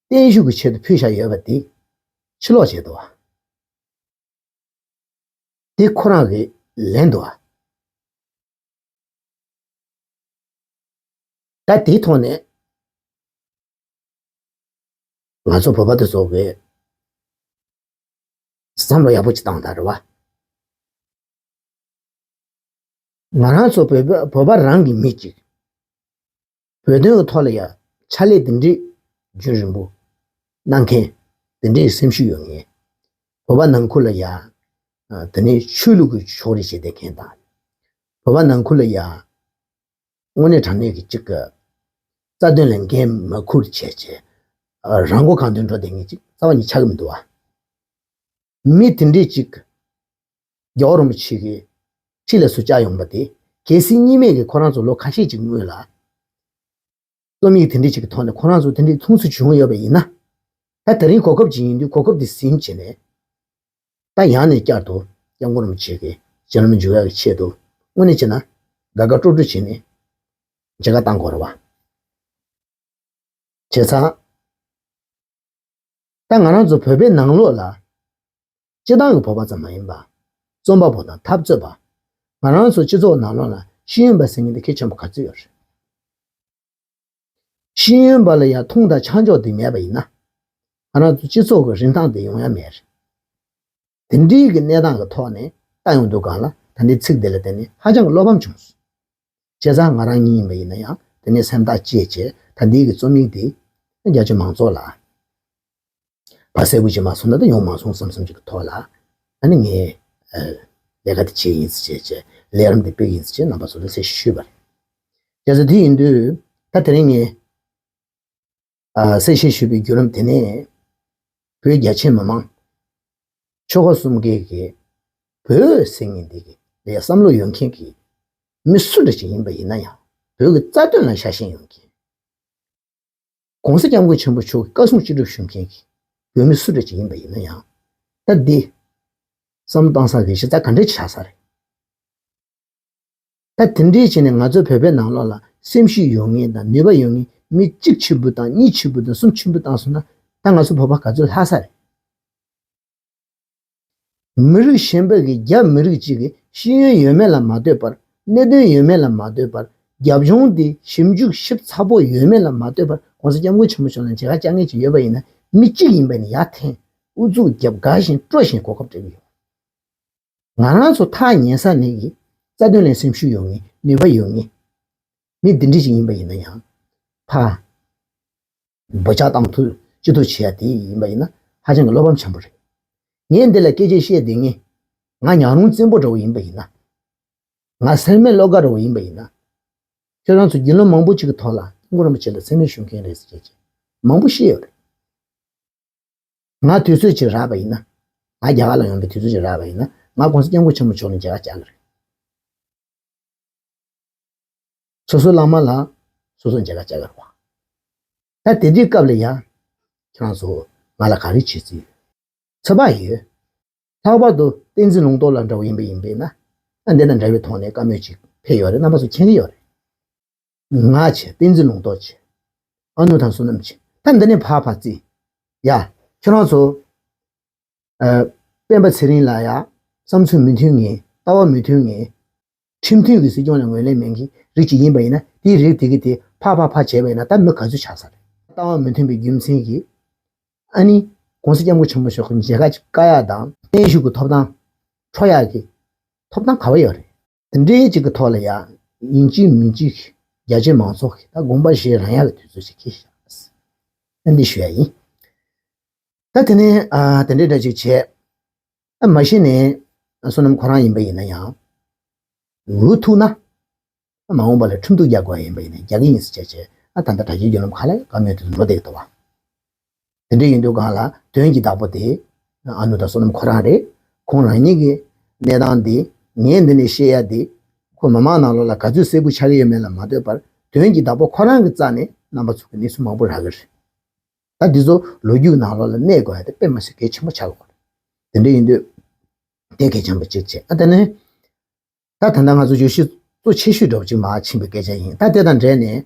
བརྟན་བཞུགས་ཀྱི་ཆེད་དུ་ཕུལ་བཞག་ཡོད་པ་དེ་ཕྱིར་སློག་བྱས་འདུག་བ། དེ་ཁོ་རང་གིས་ལན་འདུག་བ། ད་དེའི་ཐོག་ནས་ང་ཚོ་བོད་པ་དེ་ཚོ་གིས་བསམ་བློ་ཡག་པོ་ཅིག་བཏང་དང་། རེད་བ། ང་རང་ཚོ་བོད་པ་བོད་པ་རང་གི་མི་གཅིག་བོད་དོན་གྱི་ཐོག་ལ་ཡ་ཕྱག་ལས་དེ་འདྲའི་རྒྱུན་རིང་པོ་གནང་མཁན། དེ་འདྲའི་སེམས་ཤུགས་ཡོད་མཁན། བོད་པ་ནང་ཁུལ་ལ་ཡ། ཨ། དེ་ནས་ཆོས་ལུགས་ཀྱི་ཕྱོགས་རིས་བྱེད་བསྡད་མཁན་དང་། བོད་པ་ནང་ཁུལ་ལ་ཡ། དངོས་གནས་དྲང་གནས་ཀྱི་གཅིག་གི་རྩ་དོན་ལ་འགན་མ་འཁུར་བྱས་བྱས། ཨ། རང་མགོ་གང་ཐོན་འགྲོ་བསྡད་མཁན་ཅིག་རྩ་བ་ནས་ཆགས་ཀྱི་མི་འདུག་བ། མི་དེ་འདྲའི་ཅིག་རྒྱལ་བ་རིན་པོ་ཆེ་གི་ཁྲི་ལ་ཚུར་བཅར་ཡོང་པ་དེ། གལ་སྲིད་གཉིས་མེད་ཀྱི་ཁོ་རང་ཚོ་ལོ་ཁ་ཤས་ཅིག་སྔོན་ལ་རྩོམ་ཡིག་དེ་འདྲའི་ཅིག་གི་ཐོག་ནས་ཁོ་རང་ཚོ་དེ་འདྲའི་མཐོང་ཚུལ་བྱུང་ཡོད་པ་ཡིན་ན། ད་དེ་རིང་གོ་སྐབས་ཅིག་ཡིན་དུས་གོ་སྐབས་དེ་ཟིན་བྱས་ནས། ད་ཡང་ནས་བསྐྱར་དུ་སྐྱབས་མགོན་རིན་པོ་ཆེ་གི་སྤྱན་ལམ་འཇུག་ཡག་གི་ཆེད་དུ་དངོས་གནས་བྱས་ན་དགའ་དགའ་སྤྲོ་སྤྲོ་བྱས་ནས་མཇལ་ཁ་བཏང་དགོས་རེད་བ། བྱས་ཙང་། ད་ང་རང་ཚོ་བོད་པའི་ནང་ལོགས་ལ་སྤྱི་བཏང་གི་བོད་པ་ཙམ་མ་ཡིན་པ། རྩོམ་པ་པོ་དང་འཐབ་རྩོད་པ། ང་རང་ཚོ་སྤྱི་ཚོགས་ནང་ལོགས་ལ་ཤེས་ཡོན་པ་ཟེར་མཁན་དེ་གལ་ཆེན་པོ་ག་ཚོད་ཡོད་རེད། ཤེས་ཡོན་པ་ལ་ཡང་མཐོང་དང་ཆ་འཇོག་དེ་མེད་པ་ཡིན་ན། ང་རང་ཚོ་སྤྱི་ཚོགས་ཀྱི་རིན་ཐང་དེ་ཡོང་ཡ་མེད་རེད། དེ་འདྲའི་གི་གནས་སྟངས་ཀྱི་ཐོག་ནས་ལྟ་ཡོང་དུས་སྒང་ལ། ད་འདི་ཚིག་འདི་ལ་བརྟེན་ནས་ཧ་ཅང་གི་བློ་ཕམ་བྱུང་སོང་། བྱས་ཙང་ང་རང་ཉིད་ཡིན་པ་ཡིན་ན་ཡང་དེ་ནས་སེམས་ཐག་བཅད་བྱས། ད་འདི་གི་རྩོམ་ཡིག་འདི་རྒྱ་ཆེ་མང་ཚོགས་ལ་ཕར་གསལ་པོ་ཅིག་མ་སོང་ན་ད་ཡོང་མ་སོང་བསམ་བསམ་ཅིག་གི་ཐོག་ལ། ཨ་ནི་ངས། ཨ། ལས་ཀ་འདི་བྱས་ཡིན་ཟེར་བྱས་བྱས། ལས་རིམ་འདི་སྤེལ་ཡིན་ཟེར་བྱས་རྣམ་པ་ཚོ་ལ་གསལ་བཤད་ཞུས་པ་རེད། བྱས་ཙང་དེ་ཡིན་དུས་ད་དེ་རིང་ངས། ཨ། གསལ་བཤད་ཞུས་པའི་བརྒྱུད་རིམ་དེ་ནས། བོད་རྒྱ་ཆེ་མི་མང་ཆོལ་ཁ་གསུམ་ཀའི་གི་བོད་ཟེར་མཁན་འདི་གི་ལ་བསམ་བློ་ཡོད་མཁན་གྱི་མི་སུ་འདྲ་ཅིག་ཡིན་པ་ཡིན་ན་ཡང་། བོད་ཀྱི་རྩ་དོན་ལ་ཤ་ཞེན་ཡོད་མཁན། ༸གོང་ས་༸སྐྱབས་མགོན་ཆེན་པོ་མཆོག་གི་བཀའ་གསུང་ཅི་སྒྲུབ་ཞུ་མཁན་གྱི་བོད་མི་སུ་འདྲ་ཅིག་ཡིན་པ་ཡིན་ན་ཡང་། ད་འདི་བསམ་བློ་བཏང་ས་གི་གཞི་རྩ་ག་འདྲ་ཅིག་ཆགས་ས་རེད། ད་དེ་འདྲའི་བྱས་ནས་ང་ཚོའི་བོད་པའི་ནང་ལོགས་ལ་སེམས་ཤུགས་ཡོད་མཁན་དང་ནུས་པ་ཡོད་མཁན་མི་གཅིག་ཕྱིར་འབུད་དང་གཉིས་ཕྱིར་འབུད་དང་གསུམ་ཕྱིར་འབུད་བཏང་སོང་ན། ད་ང་ཚོ་བོད་པ་ག་ཚོད་ལྷག་ས་རེད། མི་རིགས་གཞན་པ་གི་རྒྱ་མི་རིགས་གཅིག་གི་ཤེས་ཡོན་ཡོད་མེད་ལ་མ་ལྟོས་པར། གནད་དོན་ཡོད་མེད་ལ་མ་ལྟོས་པར། རྒྱབ་ལྗོངས་དེ་ཞིབ་འཇུག་ཞིབ་ཚགས་པོ་ཡོད་མེད་ལ་མ་ལྟོས་པར། ༸གོང་ས་༸སྐྱབས་མགོན་ཆེན་པོ་མཆོག་ལ་མཇལ་ཁ་བཅར་མཁན་ཅིག་ཡོད་པ་ཡིན་ན། མི་གཅིག་ཡིན་པ་ནི་ཡར་འཐེན། ཨུ་ཚུགས་རྒྱབ། དགའ་བཞིན་སྤྲོ་བཞིན་གོ་སྐབས་སྤྲད་ཀྱི་ཡོད། ང་རང་ཚོ་ཐག་ཉེ་ས་ནས་ཀྱི་རྩ་དོན་ལ་སེམས་ཤུགས་ཡོད་མཁན། ནུས་པ་ཡོད་མཁན་མི་འདི་འདྲ་ཅིག་ཡིན་པ་ཡིན་ན་ཡང་། ཕར་འབུ་ཆག་བཏང་ཐུབ་ཅི་ཐུབ་བྱེད་ཡ་དེ་ཡིན་པ་ཡིན་ན། ཧ་ཅང་གི་བློ་ཕམ་ཆེན་པོ་རེད། ངས་འདི་ལ་སྐད་ཆ་བཤད་བསྡད་མཁན། ང་ཉག་རོང་བཙན་པོ་འདྲ་བོ་ཡིན་པ་ཡིན་ན། ང་སེར་སྨད་བློ་དགའ་འདྲ་བོ་ཡིན་པ་ཡིན་ན། ཁྱོད་རང་ཚོ་བརྒྱུད་ལམ་མང་པོ་ཅིག་གི་ཐོག་ལ་སྐྱབས་མགོན་རིན་པོ་ཆེ་ལ་མཚན་སྨད་ཞུ་མཁན་རེད་ཟེར་བྱས་བྱས་མང་པོ་བཤད་ཡོད་རེད། ང་དུས་ཚོད་ཅིག་རག་པ་ཡིན་ན། ང་རྒྱ་གར་ལ་ཡོང་པའི་དུས་ཚོད་ཅིག་རག་པ་ཡིན་ན། ང་༸གོང་ས་༸སྐྱབས་མགོན་ཆེན་པོ་མཆོག་ལ་མཇལ་ཁ་བཅར་གི་རེད། སོ་སོའི་བླ་མ་ལ་སོ་སོ་མཇལ་ཁ་བཅར་གི་རེད་བ། ད་དེ་དུས་སྐབས་ལ་ཡ། ཁྱེད་རང་ཚོ་ང་ལ་ག་རེ་བྱེད་རྩིས་ཡོད། ཚོད་དཔག་ཡོད། ལྷག་པར་དུ་བསྟན་འཛིན་ལུང་རྟོགས་ལགས་འདྲ་བོ་ཡིན་པ་ཡིན་པས་ན། ཨ། འདི་དང་འདྲ་བའི་ཐོག་ནས་བཀའ་མོལ་ཅིག་ཕེབས་ཡོད་རེད། རྣམ་པ་ཚོ་མཁྱེན་གྱི་ཡོད་རེད། ང་བྱས། བསྟན་འཛིན་ལུང་རྟོགས་བྱས། ཨ་ནུ་དང་བསོད་ནམས་བྱས། ད་འདི་ནས་ཕར་ཕར་རྩིས། ཡ། ཁྱོད་རང་ཚོ། ཨ། སྤེན་པ་ཚེ་རིང་ལ་ཡ་བསམ་ཚུལ་མི་མཐུན་ངེས། ལྟ་བ་མི་མཐུན་ངེས། ཁྲིམས་མཐུན་གྱི་སྲིད་སྐྱོང་ལ་ངོས་ལེན་མེད་མཁན་རིགས་ཅིག་ཡིན་པ་ཡིན་ན། དེའི་རིགས་དེ་གིས་དེ་ཕར་ཕར་ཕར་བྱས་པ་ཡིན་ན། ད་མི་ག་ཚོད་ཆགས་ས་རེད། ལྟ་བ་མི་མཐུན་པའི་རྒྱུ་མཚན་གྱིས། ཨ་ནི་༸གོང་ས་༸སྐྱབས་མགོན་ཆེན་པོ་མཆོག་གི་མཇལ་ཁ་ཅིག་བཀག་ཡག་དང་། གནོན་ཤུགས་ཀྱི་ཐོབ་ཐང་འཕྲོག་ཡག་གི་ཐོབ་ཐང་ག་བ་ཡོད་རེད། དེ་འདྲའི་ཅིག་གི་ཐོག་ལ་ཡ་ཡིན་གཅིག་མིན་གཅིག་རྒྱ་ཆེ་མང་ཚོགས་ཀྱིས་ད་དགོངས་པ་བཞེས་རན་ཡག་གི་དུས་ཚོད་ཅིག་འཁེལ་ཤག་ཨ་འདི་ཞུ་ཡ་ཡིན། ད་དེ་ནས་ཨ་དེ་འདྲའི་འདྲ་ཅིག་བྱས། ཨ་མ་གཞི་ནས་བསོད་ནམས་ཁོ་རང་ཡིན་པ་ཡིན་ན་ཡང་འུ་ཐུག་ན། ཨ་མ་འོངས་པ་ལ་ཁྲིམས་གཏུག་རྒྱག་དགོས་ཡིན་པ་ཡིན་ན་རྒྱག་གི་ཡིན་ཟེར་བྱས་བྱས། ཨ་ད་ལྟ་དྲ་རྒྱའི་བརྒྱུད་ལམ་ཁག་ལ་བཀའ་མོལ་དེ་འགྲོ་བསྡད་ཀྱི་འདུག་བ། དེ་འདྲ་ཡིན་དུས་སྒང་ལ་དོན་གྱི་བདག་པོ་དེ་ཨ་ནུ་ད་བསོད་ནམས་ཁོ་རང་རེད། ཁོང་རང་ཉིད་ཀྱི་གནས་སྟངས་འདི་ངས་འདི་ནས་བཤད་ཡ་འདི། ཁོ་མི་མང་ནང་ལོགས་ལ་ག་ཚོད་གསལ་པོ་ཆགས་ཀྱི་ཡོད་མེད་ལ་མ་ལྟོས་པར། དོན་གྱི་བདག་པོ་ཁོ་རང་གི་རྩ་ནས་རྣམ་པ་ཚོ་གི་གནས་ཚུལ་མང་པོ་རག་གི་རེད། ད་འདི་ཚོ་ལོ་རྒྱུས་ནང་ལོགས་ལ་གནས་དགོས་ཡ་དེ་དཔེ་མ་སྲིད་གལ་ཆེན་པོ་ཆགས་ཡོད་རེད། དེ་འདྲ་ཡིན་དུས་དེ་གལ་ཆེན་པོ་གཅིག་བྱས། ཨ་དེ་ནས་ད་ད་ལྟ་ང་ཚོ་བརྗོད་གཞི་གཙོ་ཆེ་ཤོས་འདྲ་བོ་ཅིག་མར་ཕྱིན་པའི་སྐད་ཆ་ཡིན། ད་དེ་དང་འབྲེལ་ནས་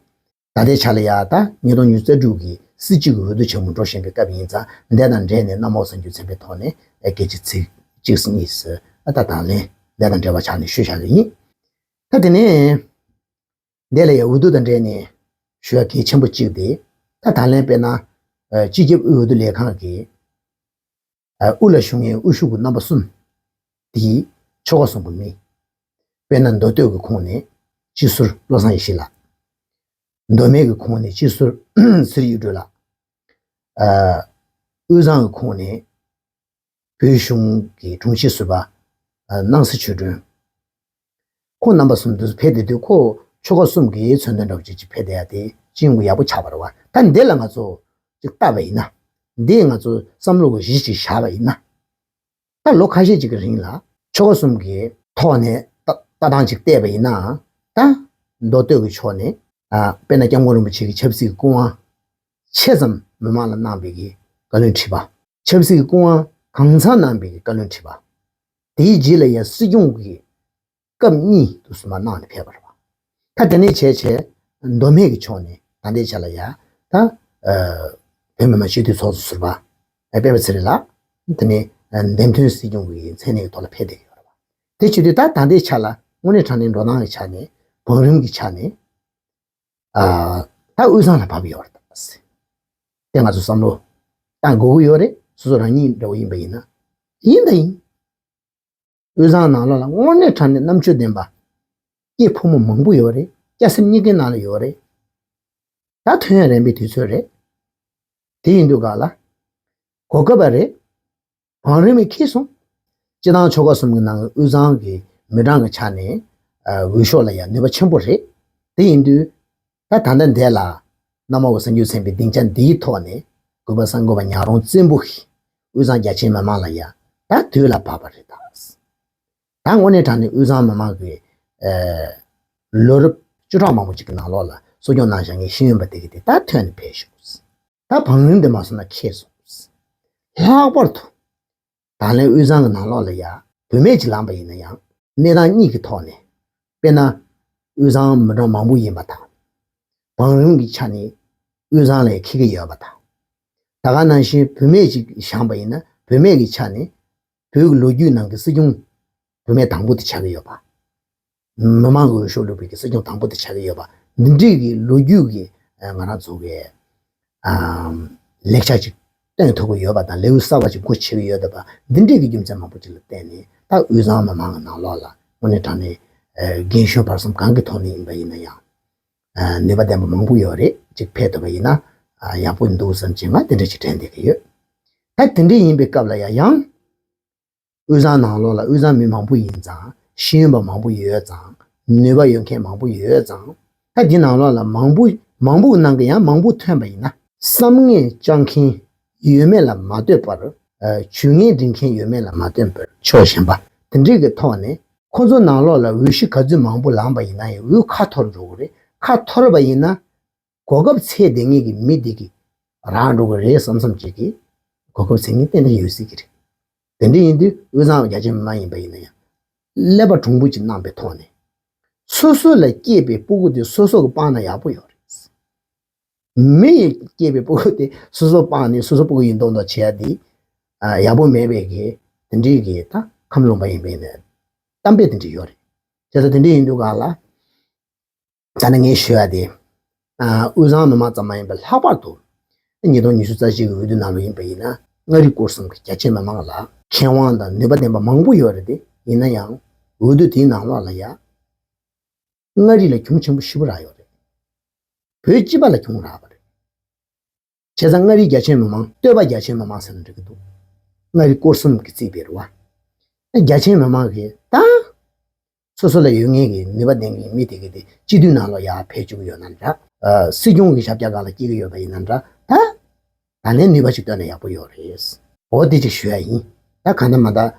ད་ལྟའི་ཆ་ལ་ཡ་ད་ཉིས་སྟོང་ཉི་ཤུ་རྩ་དྲུག་གི་སྲིད་སྤྱི་གི་འོས་བསྡུ་ཆེན་མོ་འགྲོ་བཞིན་པའི་སྐབས་ཡིན་ཙང་། འདི་དང་འབྲེལ་ནས་གནམ་འོག་གསར་འགྱུར་ཚན་པའི་ཐོག་ནས་སྐད་ཆ་ཚིག་གཅིག་གཉིས་ཨ་ད་དང་ལེན་འདི་དང་འབྲེལ་བ་ཆགས་ནས་ཞུ་བཞག་གི་ཡིན། ད་དེ་ནས་འདི་ལ་ཡ་འོས་བསྡུ་དང་འབྲེལ་ནས་ཞུ་ཡ་གལ་ཆེན་པོ་གཅིག་དེ། ད་དང་ལེན་དཔེར་ན་ཨ་སྤྱི་ཁྱབ་དབུས་འོས་བསྡུ་ལས་ཁང་གི་ཨ་དབུ་ལ་བཞུགས་མཁན་དབུ་བཞུགས་ཀྱི་རྣམ་པ་གསུམ་དེ་ཆོལ་ཁ་གསུམ་གྱི་མི། དཔེར་ན་མདོ་སྟོད་ཀྱི་ཁོངས་ནས་སྤྱི་ཟུར་བློ་བཟང་ཡེ་ཤེས་ལགས། མདོ་སྨད་ཀྱི་ཁོངས་ནས་སྤྱི་ཟུར་ཚེ་རིང་གཡུ་སྒྲོན་ལགས། ཨ་དབུས་གཙང་གི་ཁོངས་ནས་བོད་གཞུང་གི་དྲུང་ཆེ་ཟུར་པ་ཨ་སྣང་སྲིད་ཆོས་སྒྲོན། ཁོང་རྣམ་པ་གསུམ་དུ་ཕེབས་བསྡད་དུས། ཁོ་ཆོལ་ཁ་གསུམ་གྱི་མཚོན་དོན་འདྲ་བོ་ཅིག་ཅིག་ཕེབས་བསྡད་ཡ་དེ་སྤྱི་ཡོངས་ཀྱི་ཡག་པོ་ཆགས་པ་རེད་བ། ད་འདི་ལ་ང་ཚོ་ཅིག་བལྟས་པ་ཡིན་ན། འདི་ང་ཚོ་བསམ་བློ་གི་གཞི་ཅིག་བཞག་པ་ཡིན་ན། ད་ལོ་ཁ་ཤས་ཅིག་གི་རིང་ལ་ཆོལ་ཁ་གསུམ་གྱི་ཐོག་ནས་ལྟ་ལྟ་སྟངས་ཅིག་བལྟས་པ་ཡིན་ན། ད་མདོ་སྟོད་ཀྱི་ཕྱོགས་ནས་ཨ་དཔེར་ན་སྐྱབས་མགོན་རིན་པོ་ཆེ་གི་ཆབ་སྲིད་ཀྱི་སྐུ་དབང་ཆེ་ཙམ་མི་མང་ལ་གནང་བའི་གི་བཀའ་བློན་ཁྲི་པ། ཆབ་སྲིད་ཀྱི་སྐུ་དབང་གང་འཚམ་གནང་བའི་གི་བཀའ་བློན་ཁྲི་པ། དེའི་རྗེས་ལ་ཡ་སྲིད་སྐྱོང་གི་སྐབས་གཉིས་དུ་སུ་མ་གནང་ནས་ཕེབས་པ་རེད་བ། ད་དེ་ནས་བྱས་བྱས་མདོ་སྨད་ཀྱི་ཕྱོགས་ནས་ད་ལྟའི་ཆ་ལ་ཡ་ད་ཨ་བོད་མི་མང་སྤྱི་འཐུས་ཚོགས་གཙོ་ཟུར་པ་ཨ་སྤེན་པ་ཚེ་རིང་ལགས། དེ་ནས་ཨ་འདེམས་ཐོན་སྲིད་སྐྱོང་གི་མཚན་གནས་ཀྱི་ཐོག་ལ་ཕེབས་བསྡད་ཀྱི་ཡོད་རེད་བ། དེ་བྱེད་དུས་ད་ད་ལྟའི་ཆ་ལ་དངོས་གནས་དྲང་གནས་འགྲོ་སྟངས་ཀྱི་ཆ་ནས་བང་རིམ་གྱི་ཆ་ནས་ཨ་ད་དབུས་གཙང་ལ་བབས་ཡོད་རེད་ད། དེ་ང་ཚོ་བསམ་བློ་བཏང་དགོས་ཀྱི་ཡོད་རེད། སོ་སོ་རང་ཉིད་འདྲ་བོ་ཡིན་པ་ཡིན་ན། ཡིན་ད་ཡིན། དབུས་གཙང་ནང་ལོགས་ལ་དངོས་གནས་དྲང་གནས་རྣམ་དཔྱོད་ལྡན་པ། སྐྱེས་ཕོ་མོ་མང་པོ་ཡོད་རེད། སྐྱ་སེར་གཉིས་ཀའི་ནང་ལ་ཡོད་རེད། ད་ཐོན་ཡ་རན་པའི་དུས་ཚོད་རེད། དེ་ཡིན་དུས་ག་ལ་གོ་སྐབས་རེད། བང་རིམ་འཁེལ་སོང་། སྤྱི་བཏང་ཆོལ་ཁ་གསུམ་གྱི་ནང་གི་དབུས་གཙང་གི་མི་གྲངས་ཀྱི་ཆ་ནས་ཨ་འོས་ཤོག་ལ་ཡང་ནུས་པ་ཆེན་པོ་རེད། དེ་ཡིན་དུས་ད་ད་ལྟ་འདས་ལ་གནམ་འོག་གསར་འགྱུར་ཚན་པའི་སྡིངས་ཆ་འདིའི་ཐོག་ནས་གུས་པ་གསར་འགོད་པ་ཉག་རོང་བཙན་པོ་གིས་དབུས་གཙང་རྒྱ་ཆེའི་མི་མང་ལ་ཡང་ད་དུས་ལ་བབ་པ་རེད་ད། ད་དངོས་གནས་དྲང་གནས་དབུས་གཙང་མི་མང་གི་ཨ་ལོ་རབས་བཅུ་ཕྲག་མང་པོ་ཅིག་གི་ནང་ལོགས་ལ་གསོ་སྐྱོང་གནང་བཞག་མཁན་ཤེས་ཡོན་པ་དེ་གི་དེ་ད་ཐོན་ནས་ཕེབས་ཤོག། ད་བང་རིམ་དེ་མ་སོང་ན་འཁེལ་སོང་། ལྷག་པར་དུ་ད་ལན་དབུས་གཙང་གི་ནང་ལོགས་ལ་ཡ་བུད་མེད་ཅིག་ལངས་པ་ཡིན་ན་ཡང་གནས་སྟངས་གཉིས་ཀྱི་ཐོག་ནས། དཔེར་ན་དབུས་གཙང་མི་གྲངས་མང་པོ་ཡིན་པ་དང་། བང་རིམ་གྱི་ཆ་ནས་དབུས་གཙང་ལ་འཁེལ་གྱི་ཡོད་པ་དང་། ད་ག་ནང་བཞིན་བུད་མེད་ཅིག་བཞེངས་པ་ཡིན་ན་བུད་མེད་ཀྱི་ཆ་ནས་བོད་ཀྱི་ལོ་རྒྱུས་ནང་གི་སྲིད་སྐྱོང་བུད་མེད་དང་པོ་དེ་ཆགས་ཀྱི་ཡོད་པ། མི་མང་གི་འོས་ཤོག་བླུགས་པའི་གི་སྲིད་སྐྱོང་དང་པོ་དེ་ཆགས་ཀྱི་ཡོད་པ། འདི་འདྲའི་གི་ལོ་རྒྱུས་ཀྱི་ཨ་ང་རང་ཚོ་གི་ཨ་ལེགས་ཆ་ཅིག་བཏོན་ཐུབ་ཀྱི་ཡོད་པ་དང་། ལེའུ་གསར་བ་ཅིག་འགོ་ཕྱེ་གི་ཡོད་པ། འདི་འདྲའི་གི་རྒྱུ་མཚན་མང་པོ་ཅིག་ལ་བརྟེན་ནས་ད་དབུས་གཙང་མི་མང་གི་ནང་ལོགས་ལ་དངོས་གནས་དྲང་གནས་ཨ་རྒན་གཞོན་བར་གསུམ་གང་གི་ཐོག་ནས་ཡིན་པ་ཡིན་ན་ཡང་ཨ་ནུས་པ་ལྡན་པ་མང་པོ་ཡོད་རེད། ཅིག་ཕེབས་ཐུབ་པ་ཡིན་ན་ཨ་ཡག་པོ་འདུག་བསམ་གྱི་ང་དེ་འདྲ་ཅིག་དྲན་བསྡད་ཀྱི་ཡོད། ད་དེ་འདྲ་ཡིན་པའི་སྐབས་ལ་ཡང་ཡང་། དབུས་གཙང་ནང་ལོགས་ལ་དབུས་གཙང་མི་མང་པོ་ཡིན་ཙང་། ཤེས་ཡོན་པ་མང་པོ་ཡོད་ཙང་། ནུས་པ་ཡོད་མཁན་མང་པོ་ཡོད་ཙང་། ད་འདི་ནང་ལོགས་ལ་མང་པོ་མང་པོའི་ནང་གི་ཡང་མང་པོ་ཐོན་པ་ཡིན་ན། བསམ་ངན་བཅངས་མཁན་ཡོད་མེད་ལ་མ་ལྟོས་པར། ཨ་ཇུས་ངན་འབྲི་མཁན་ཡོད་མེད་ལ་མ་ལྟོས་པར། ཕྱོགས་གཞན་པ་དེ་འདྲའི་གི་ཐོག་ནས་ཁོ་ཚོ་ནང་ལོགས་ལ་འོས་གཞི་ག་ཚོད་མང་པོ་ལངས་པ་ཡིན་ན་ཡང་འོས་ཁ་འཐོར་འགྲོ་གི་རེད། ཁ་འཐོར་བ་ཡིན་ན། གོ་སྐབས་ཚད་ལྡན་ངེས་ཀྱི་མི་འདི་གིས་རག་འགྲོ་གི་རེད་བསམ་བསམ་ཅིག་གིས་གོ་སྐབས་ཚད་ངེས་ཏན་ཏན་ཡོད་སྲིད་ཀྱི་རེད། དེ་འདྲ་ཡིན་དུས་དབུས་གཙང་རྒྱ་ཆེ་མི་མང་ཡིན་པ་ཡིན་ན་ཡང་། ཀླད་པ་གྲུང་པོ་ཅིག་གནང་པའི་ཐོག་ནས། སོ་སོ་ལ་སྐྱེས་པའི་སྤུ་གུ་དེ་སོ་སོ་གིས་སྤང་ན་ཡག་པོ་ཡོད་རེད། མི་ཡིས་སྐྱེས་པའི་སྤུ་གུ་དེ་སོ་སོ་སྤངས་ནས་སོ་སོ་སྤུ་གུ་ཡིན་མདོག་མདོག་བྱེད་ཡ་དེ་ཨ་ཡག་པོ་མེད་པའི་གི་ དེ་འདྲའི་གི་ད་ཁམས་ལུང་པ་ཡིན་པ་ཡིན་ན་གཏམ་དཔེ་དེ་འདྲ་ཡོད་རེད། བྱས་ཙང་དེ་འདྲ་ཡིན་དུས་ག་ལ། ད་ནི་ངས་ཞུ་ཡ་དེ། ཨ། དབུས་གཙང་མི་མང་ཙམ་མ་ཡིན་པར་ལྷག་པར་དུ། ཉིས་སྟོང་ཉི་ཤུ་རྩ་གཅིག་གི་འོས་བསྡུ་ནང་ལ་ཡིན་པ་ཡིན་ན། མངའ་རིས་སྐོར་གསུམ་གྱི་རྒྱ་ཆེ་མི་མང་ལ་མཁས་དབང་དང་ནུས་པ་ལྡན་པ་མང་པོ་ཡོད་རེད་དེ། ཡིན་ན་ཡང་འོས་བསྡུ་དེའི་ནང་ལོགས་ལ་ཡ། མངའ་རིས་ལ་གྱོང་ཆེན་པོ་ཞེ་པོ་རག་ཡོད་རེད། བོད་སྤྱི་པ་ལ་གྱོང་རག་པ་རེད། བྱས་ཙང་མངའ་རིས་རྒྱ་ཆེ་མི་མང་། སྟོད་པ་རྒྱ་ཆེ་མི་མང་ཟེར་ན་འགྲིག་གི་འདུག་མངའ་རིས་སྐོར་གསུམ་གྱི་རྩིས་པའི་རེད་བ། རྒྱ་ཆེ་མི་མང་གིས་ད། སོ་སོ་ལ་ཡོད་མཁན་གྱི་ནུས་པ་ལྡན་གྱི་མི་དེ་གི་དེ་སྤྱི་འཐུས་ནང་ལ་ཡར་ཕེབས་བཅུག་གི་ཡོད་ན་འདྲ། ཨ། སྲིད་སྐྱོང་གི་ཞབས་བཀྱག་སྒང་ལ་སྐྱེལ་གྱི་ཡོད་པ་ཡིན་ན་འདྲ། ད། ད་ལན་ནུས་པ་ཞིག་བཏོན་ན་ཡག་པོ་ཡོད་རེད། འོ་དེ་ཅིག་ཞུ་ཡ་ཡིན། ད་གང་ལྟར་མ་ལྟར་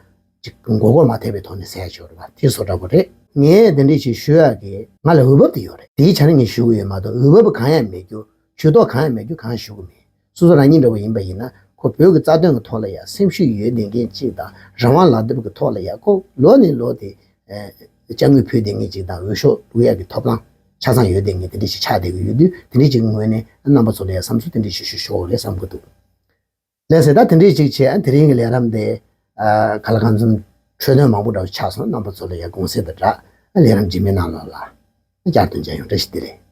ཅིག་མགོ་སྐོར་མ་ཐེབས་པའི་ཐོག་ནས་ཟེར་ཡ་ཅིག་ཡོད་རེད་བ། དེ་བཟོ་འདྲ་པོ་རེད། ངས་དེ་འདྲས་ཅིག་ཞུ་ཡ་གི་ང་ལ་འོས་བབ་དེ་ཡོད་རེད། དེའི་ཆ་ནས་ངས་ཞུ་གི་ཡོད་མ་གཏོགས་འོས་བབ་གང་ཡང་མེད་རྒྱུ། ཇུས་གཏོགས་གང་ཡང་མེད་རྒྱུ་གང་ཞུ་གི་མེད། སོ་སོ་རང་ཉིད་འདྲ་པོ་ཡིན་པ་ཡིན་ན། ཁོ་བོད་ཀྱི་རྩ་དོན་གྱི་ཐོག་ལ་ཡ་སེམས་ཤུགས་ཡོད་བསྡད་མཁན་ཅིག་དང་། རང་དབང་ལག་དེབ་ཀྱི་ཐོག་ལ་ཡ་ཁོ་ལོ་ནས་ལོ་དེ། ཨ། དཔྱ་དངུལ་ཕུལ་བསྡད་མཁན་ཅིག་དང་། འོས་ཤོག་བླུག་ཡག་གི་ཐོབ་ཐང་ཆ་ཚང་ཡོད་བསྡད་མཁན་དེ་འདྲ་ཞིག་ཆགས་བསྡད་ཀྱི་ཡོད་དུས། དེ་འདྲ་ཞིག་ངོས་ནས་རྣམ་པ་ཚོ་ལ་ཡ་བསམ་ཚུལ་དེ་འདྲ་ཞིག་ཞུ་ཆོག་རེད་བསམ་གྱི་འདུག་ལགས་སེ། ད་དེ་འདྲ་ཞིག་བྱས། དེ་རིང་གི་ལས་རིམ་དེ། ཨ། ག་ལ་གང་འཚམ་འཕྲོས་དོན་མང་པོ་འདྲ་བོ་ཆགས་སོང་། རྣམ་པ་ཚོ་ལ་ཡ་དགོངས་སེལ་དང་སྦྲགས། ལས་རིམ་རྗེས་མའི་ནང་ལོགས་ལ་བསྐྱར་དུ་མཇལ་ཡོང་། བཀྲ་ཤིས་བདེ་ལེགས།